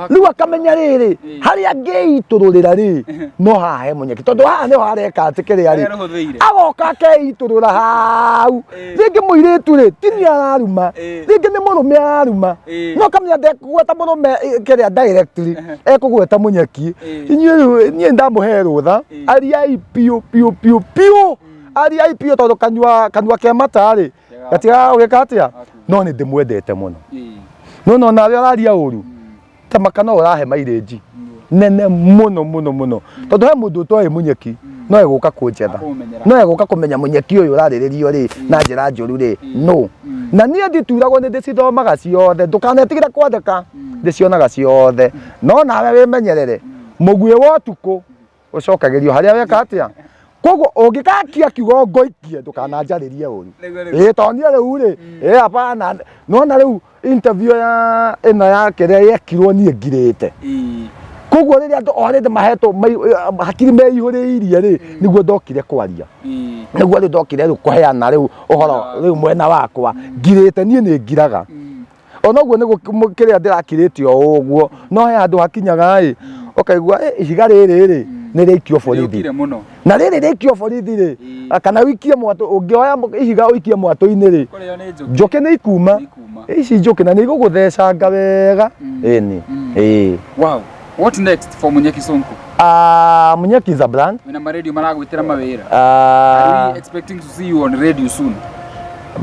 Rĩu akamenya rĩrĩ harĩa angĩitũrũrĩra rĩ no haha he Munyeki tondũ haha nĩho hareka atĩ kĩrĩa rĩ agoka akeitũrũra hau. Rĩngĩ mũirĩtu rĩ ti niĩ araruma, rĩngĩ nĩ mũrũme araruma, no kamenya ndekũgweta mũrũme kĩrĩa directly ekũgweta Munyeki. Inyuĩ rĩu niĩ ndamũhe rũtha, ariai piũ piũ piũ piũ, ariai piũ tondũ kanua kanua ke mata rĩ gatigaga gũgĩka atĩa, no nĩ ndĩmwendete mũno. No no nawe ũraria ũru tamaka no ũrahe mairĩnji nene mũno mũno mũno tondũ he mũndũ ũtoĩ Munyeki no egũka kũnjetha, no egũka kũmenya Munyeki ũyũ ũrarĩrĩrio rĩ na njĩra njũru rĩ no na niĩ ndituragwo nĩ ndĩcithomaga ciothe, ndũkanetigĩre kwandĩka, ndĩcionaga ciothe, no nawe wĩmenyerere mũguĩ wa ũtukũ ũcokagĩrio harĩa weka atĩa. Koguo ũngĩgakia kiugo ngoikie ndũkananjarĩrie ũru. Ĩĩ tondũ niĩ rĩu rĩ ĩĩ hapana nona rĩu interview ya ĩno ya kĩrĩa yekirwo niĩ ngirĩte. Koguo rĩrĩa andũ already mahetwo hakiri meihũrĩirie rĩ nĩguo ndokire kwaria, nĩguo rĩu ndokire rĩu kũheana rĩu ũhoro rĩu mwena wakwa ngirĩte. Niĩ nĩ ngiraga ona ũguo nĩ kĩrĩa ndĩrakirĩte o ũguo, no he handũ hakinyaga ĩ ũkaigua ihiga rĩrĩ rĩ nĩ rĩikio borithi na rĩrĩ rĩikio borithi rĩ kana ũikie mwatũ, ũngĩoya ihiga ũikie mwatũ-inĩ rĩ njũkĩ nĩ ikuma ici njũkĩ na nĩ igũgũthecanga wega. Ĩni ĩĩ. Wow. What next for Munyeki Sonko? Munyeki is a brand. Wĩna ma radio maragwĩtĩra mawĩra. Are we expecting to see you on radio soon?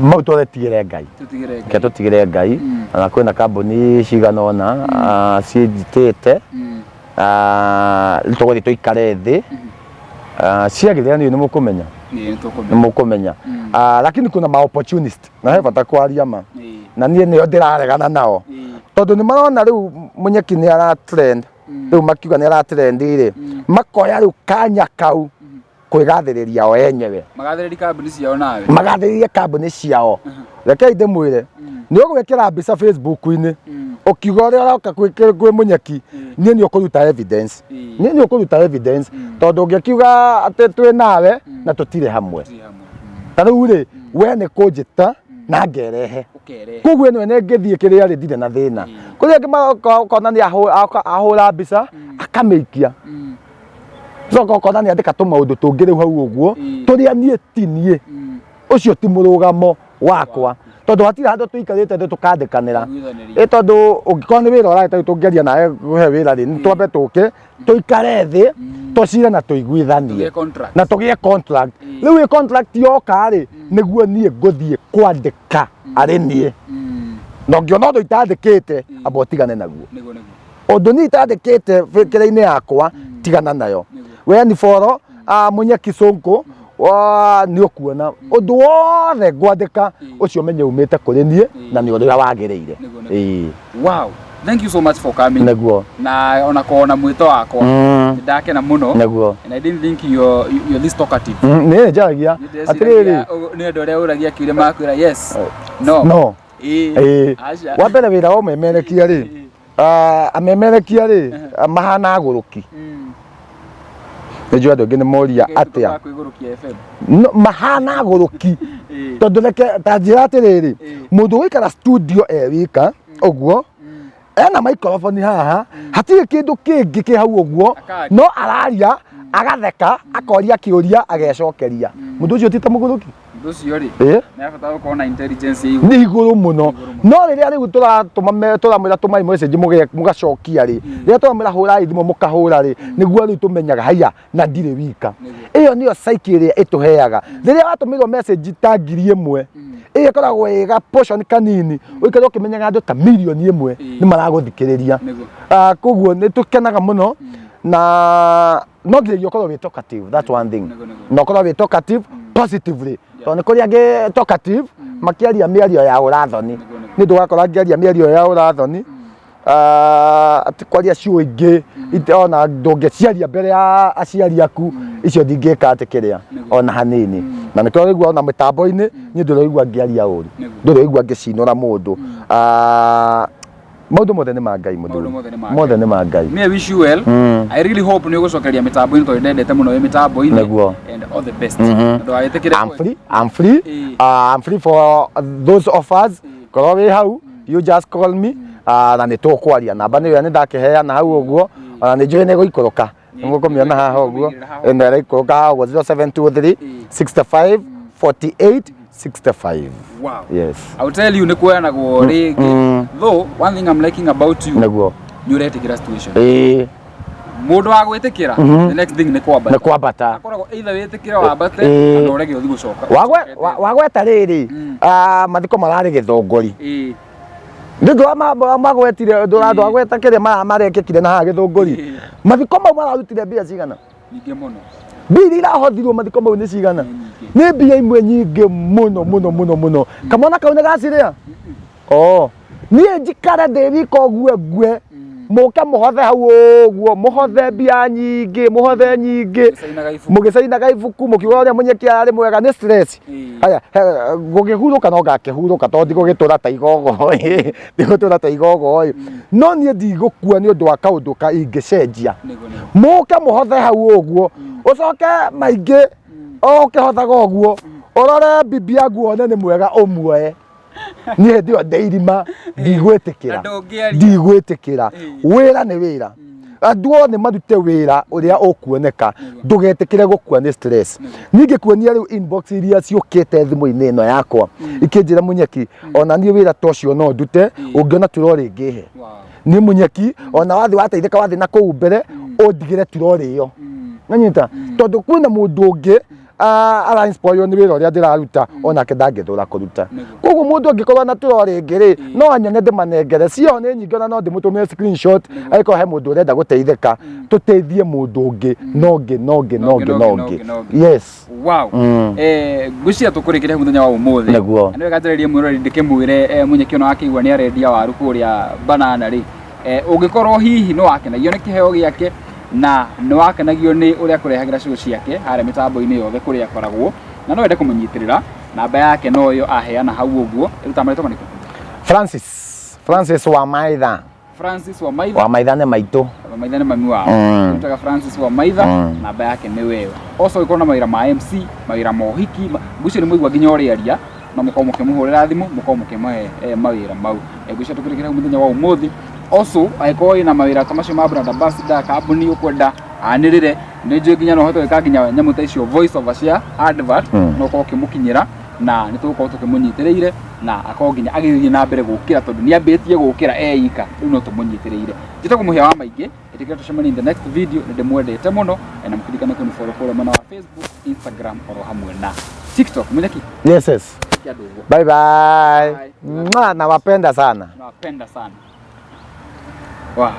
Mau tũretigĩre Ngai. Tũtigĩre Ngai. Ke tũtigĩre Ngai. Na kwĩna kambuni cigana ũna ciĩnjitĩte. Tũgũthiĩ tũikare thĩ. Ciagĩrĩra nĩ mũkũmenya. Nĩ mũkũmenya. Lakini kuna ma opportunist na he bata kwaria ma. Na niĩ nĩo ndĩraregana nao. Tondũ nĩ marona rĩu Munyeki nĩ ara trend. Rĩu makiuga nĩ ara trend rĩ makoya rĩu kanya kau kwĩgathĩrĩria o enyewe. Magathĩrĩria kambuni ciao nawe. Magathĩrĩrie kambuni ciao. Rekei ndĩmwĩre nĩ ũgwĩkĩra mbica Facebook-inĩ ũkiuga ũrĩa ũroka kwĩ Munyeki, niĩ nĩ ũkũruta evidence, niĩ nĩ ũkũruta evidence tondũ ũngĩkiuga atĩ twĩ nawe na tũtirĩ hamwe. Ta rĩu rĩ, we nĩ kũnjĩta na ngerehe. Ũkerehe. Koguo ĩno ĩno ĩngĩthiĩ kĩrĩa rĩ, ndirĩ na thĩna. Kũrĩ angĩ maroka ũkona nĩ ahũra mbica akamĩikia. Coka ũkona nĩ andĩka tũmaũndũ tũngĩ rĩu hau ũguo tũrĩa niĩ ti niĩ. Ũcio ti mũrũgamo wakwa, tondũ hatirĩ handũ tũikarĩte thĩ tũkandĩkanĩra. Kũiguithanĩria. Ĩ tondũ ũngĩkorwo nĩ wĩra ũrarĩ, tũngĩaria nawe kũhe wĩra rĩ, nĩ twambe tũke tũikare thĩ, tũcire na tũiguithanie. Tũgĩe contract. Na tũgĩe contract. Rĩu ĩ contract yoka rĩ, nĩguo niĩ ngũthiĩ kwandĩka arĩ niĩ. Na ũngĩona ũndũ itandĩkĩte, amba ũtigane naguo. Nĩguo nĩguo. Ũndũ niĩ itandĩkĩte kĩrĩa-inĩ yakwa, tigana nayo. We ni boro Munyeki Sonko nĩ ũkuona ũndũ wothe ngwandĩka ũcio menye umĩte kũrĩ niĩ na nĩ ũrĩa wagĩrĩire. Nĩguo, nĩguo. Ĩĩ. Wow, thank you so much for coming. Nĩguo. Na ona kona mwĩto wakwa, nĩ ndakena mũno. And I didn't think you're this talkative. Nĩ njaragia. Nĩ atĩrĩrĩ. ndeciragia nĩ andũ arĩa ũragia kĩũria makwĩra yes, no. No. Ĩĩ. Ĩĩ. Aca. Wa mbere, wĩra wa ũmemerekia rĩ, amemerekia rĩ, mahana agũrũki. Nĩ njũĩ andũ aingĩ nĩ moria atĩa. Kwĩgũrũkia FM. No, mahana agũrũki. Tondũ reke ta njĩra atĩrĩrĩ, mũndũ ũgũikara studio e wika ũguo, ena microphone haha, hatirĩ kĩndũ kĩngĩ kĩ hau ũguo. Akaria. No araria, agatheka, akoria kĩũria, agecokeria. Mũndũ ũcio ti ta mũgũrũki? Ũndũ ũcio rĩ, nĩ abatara gũkorwo na intelligence ya igũrũ. Nĩ igũrũ mũno. No rĩrĩa rĩu tũratũma tũramwĩra tũmai message mũgacokia rĩ, rĩrĩa tũramwĩra hũrai thimũ mũkahũra rĩ, nĩguo rĩu tũmenyaga haiya na ndirĩ wika. Ĩyo nĩyo psyche ĩrĩa ĩtũheaga rĩrĩa watũmĩrwo message ta 1000. Ĩyo ĩkoragwo ĩ ga portion kanini, ũikare ũkĩmenyaga andũ ta 1,000,000 nĩ maragũthikĩrĩria. Koguo nĩ tũkenaga mũno, na no nginyagia ũkorwo wĩ talkative, that's one thing. Nĩguo, nĩguo. Na ũkorwo wĩ talkative positively, tondũ nĩ kũrĩ angĩ talkative makĩaria mĩario ya ũrathoni. Nĩguo, nĩguo. Nĩ ndũgakora ngĩaria mĩario ya ũrathoni, atĩ kwaria ciugo ingĩ ona ndũngĩciaria mbere ya aciari aku, icio ndingĩka atĩ kĩrĩa ona hanini. Na nĩkĩo ũraigua ona mĩtambo-inĩ niĩ ndũraigua ngĩaria ũru, ndũraigua ngĩcinũra mũndũ. Maũndũ mothe nĩ ma Ngai, mũthuri. Maũndũ mothe nĩ ma Ngai. Mothe nĩ ma Ngai. Me I wish you well. I really hope nĩ ũgũcokeria mĩtambo-inĩ, tondũ ndendete mũno wĩ mĩtambo-inĩ. And all the best. Na ndũgagĩtĩkĩre I'm free. I'm free. I'm free for those offers. Korwo wĩ hau, you just call me. Na nĩ tũkwaria. Namba nĩyo nĩ ndakĩheana hau ũguo. Ona nĩ njũĩ nĩ gũikũrũka. Nĩ mũkũmĩona haha ũguo. Ĩno ĩraikũrũka haha ũguo, 0723 65 48 65. Yes. I will tell you nĩ kuoyanagwo rĩngĩ. Though one thing I'm liking about you, nĩ ũretĩkĩra situation. Mũndũ wa gwĩtĩkĩra, the next thing nĩ kwambata. Nĩ kwambata. Akoragwo either wĩtĩkĩre wambate kana ũrege ũthiĩ gũcoka. Wagweta rĩrĩ, mathiko mararĩ Gĩthũngũri. Nĩ ũndũ wa magwetire ndwagweta kĩrĩa marekĩkire na haha Gĩthũngũri. Mathiko mau mararutire mbia cigana? Nyingĩ mũno. Mbia iria irahothirwo mathiko mau nĩ cigana? Nĩ nyingĩ. Nĩ mbia imwe nyingĩ mũno mũno mũno mũno. Kamwana kau nĩ gacirĩa? Oh. Niĩ njikare ndĩ wika ũguo ngue, mũke mũhothe hau ũguo, mũhothe mbia nyingĩ, mũhothe nyingĩ. Mũgĩcainaga ibuku. Mũgĩcainaga ibuku, mũkiuga ũrĩa Mũnyeki ararĩ mwega, nĩ stress. Haya, gũkĩhurũka no ngakĩhurũka, tondũ ndigũgĩtũra ta igogo ĩ, ndigũtũra ta igogo ĩ. No niĩ ndigũkua nĩ ũndũ wa kaũndũ ka ingĩcenjia. Nĩguo nĩguo. Mũke mũhothe hau ũguo, ũcoke maingĩ o ũkĩhothaga ũguo, ũrore bibi yaku wone nĩ mwega ũmuoe. Niĩ hĩndĩ ĩyo ndĩ irima, ndigwĩtĩkĩra. Na ndũngĩaria. Ndigwĩtĩkĩra. Wĩra nĩ wĩra. Andũ othe marute wĩra ũrĩa ũkuoneka, ndũgetĩkĩre gũkua nĩ stress. Niĩ ngĩkuonia rĩu inbox iria ciũkĩte thimũ-inĩ ĩno yakwa ikĩnjĩra, Mũnyeki, ona niĩ wĩra ta ũcio no ndute, ũngĩona turori ngĩhe. Niĩ Mũnyeki, ona wathiĩ wateithĩka, wathiĩ na kũu mbere, ũndigĩre turori ĩyo. Nanyita tondũ kwĩna mũndũ ũngĩ ara inspire nĩ wĩra ũrĩa ndĩraruta, onake ndangĩthũra kũruta. Koguo mũndũ angĩkorwo na turori ĩngĩ rĩ, no anyone ndĩmanengere cio nĩ nyingĩ, ona no ndĩmũtũmĩre screenshot angĩkorwo he mũndũ ũrenda gũteithĩka. Tũteithie mũndũ ũngĩ nongĩ nongĩ nongĩ nongĩ. Yes. Wow. Ngwĩciria tũkũrĩkĩria mũthenya wa ũmũthĩ. Nĩguo. Na nĩ wega njarĩrie mwĩroreri ndĩkĩmwĩre, Mũnyeki ona wakĩigua nĩ arendia waru kũrĩa Banana rĩ, ũngĩkorwo hihi nĩ wakenagio nĩ kĩheo gĩake na nĩ wakenagio nĩ ũrĩa akũrehagĩra show ciake harĩa mĩtambo-inĩ yothe kũrĩa akoragwo, na no wende kũmũnyitĩrĩra, namba yake no ĩyo aheana hau ũguo. Ĩrutaga marĩtwa marĩkũ? Francis wa Maitha. Francis wa Maitha. Wa Maitha nĩ maitũ. Wa Maitha nĩ mami wao. Tũrutaga Francis wa Maitha. Namba yake nĩ wewe. Also ũngĩkorwo na mawĩra ma MC, mawĩra ma ũhiki, ngwĩciria nĩ mwaigua nginya ũrĩa aria, no mũkorwo mũkĩmũhũrĩra thimũ, mũkorwo mũkĩmũhe mawĩra mau. Ngwĩciria tũkĩrĩkĩria hau mũthenya wa ũmũthĩ. Also angĩkorwo wĩna mawĩra ta macio ma brand ambassador, kambuni ũkwenda anĩrĩre, nĩ njũĩ nginya no ũhote gwĩka nginya nyamũ ta icio voice over cia advert, no ũkorwo ũkĩmũkinyĩra na nĩ tũgũkorwo tũkĩmũnyitĩrĩire na akorwo nginya agĩthiĩ na mbere gũkĩra tondũ nĩ ambĩtie gũkĩra eika, rĩu no tũmũnyitĩrĩire. Njĩtagwo Mũhĩa wa Maingĩ, ĩtĩkĩra tũcemanie in the next video, nĩ ndĩmwendete mũno na mũkĩririkane kũni follow kũrĩa mwena wa Facebook, Instagram oro hamwe na TikTok. Munyaki. Yes. Bye bye. Bye. Mwah, nawapenda sana. Nawapenda sana. Wow.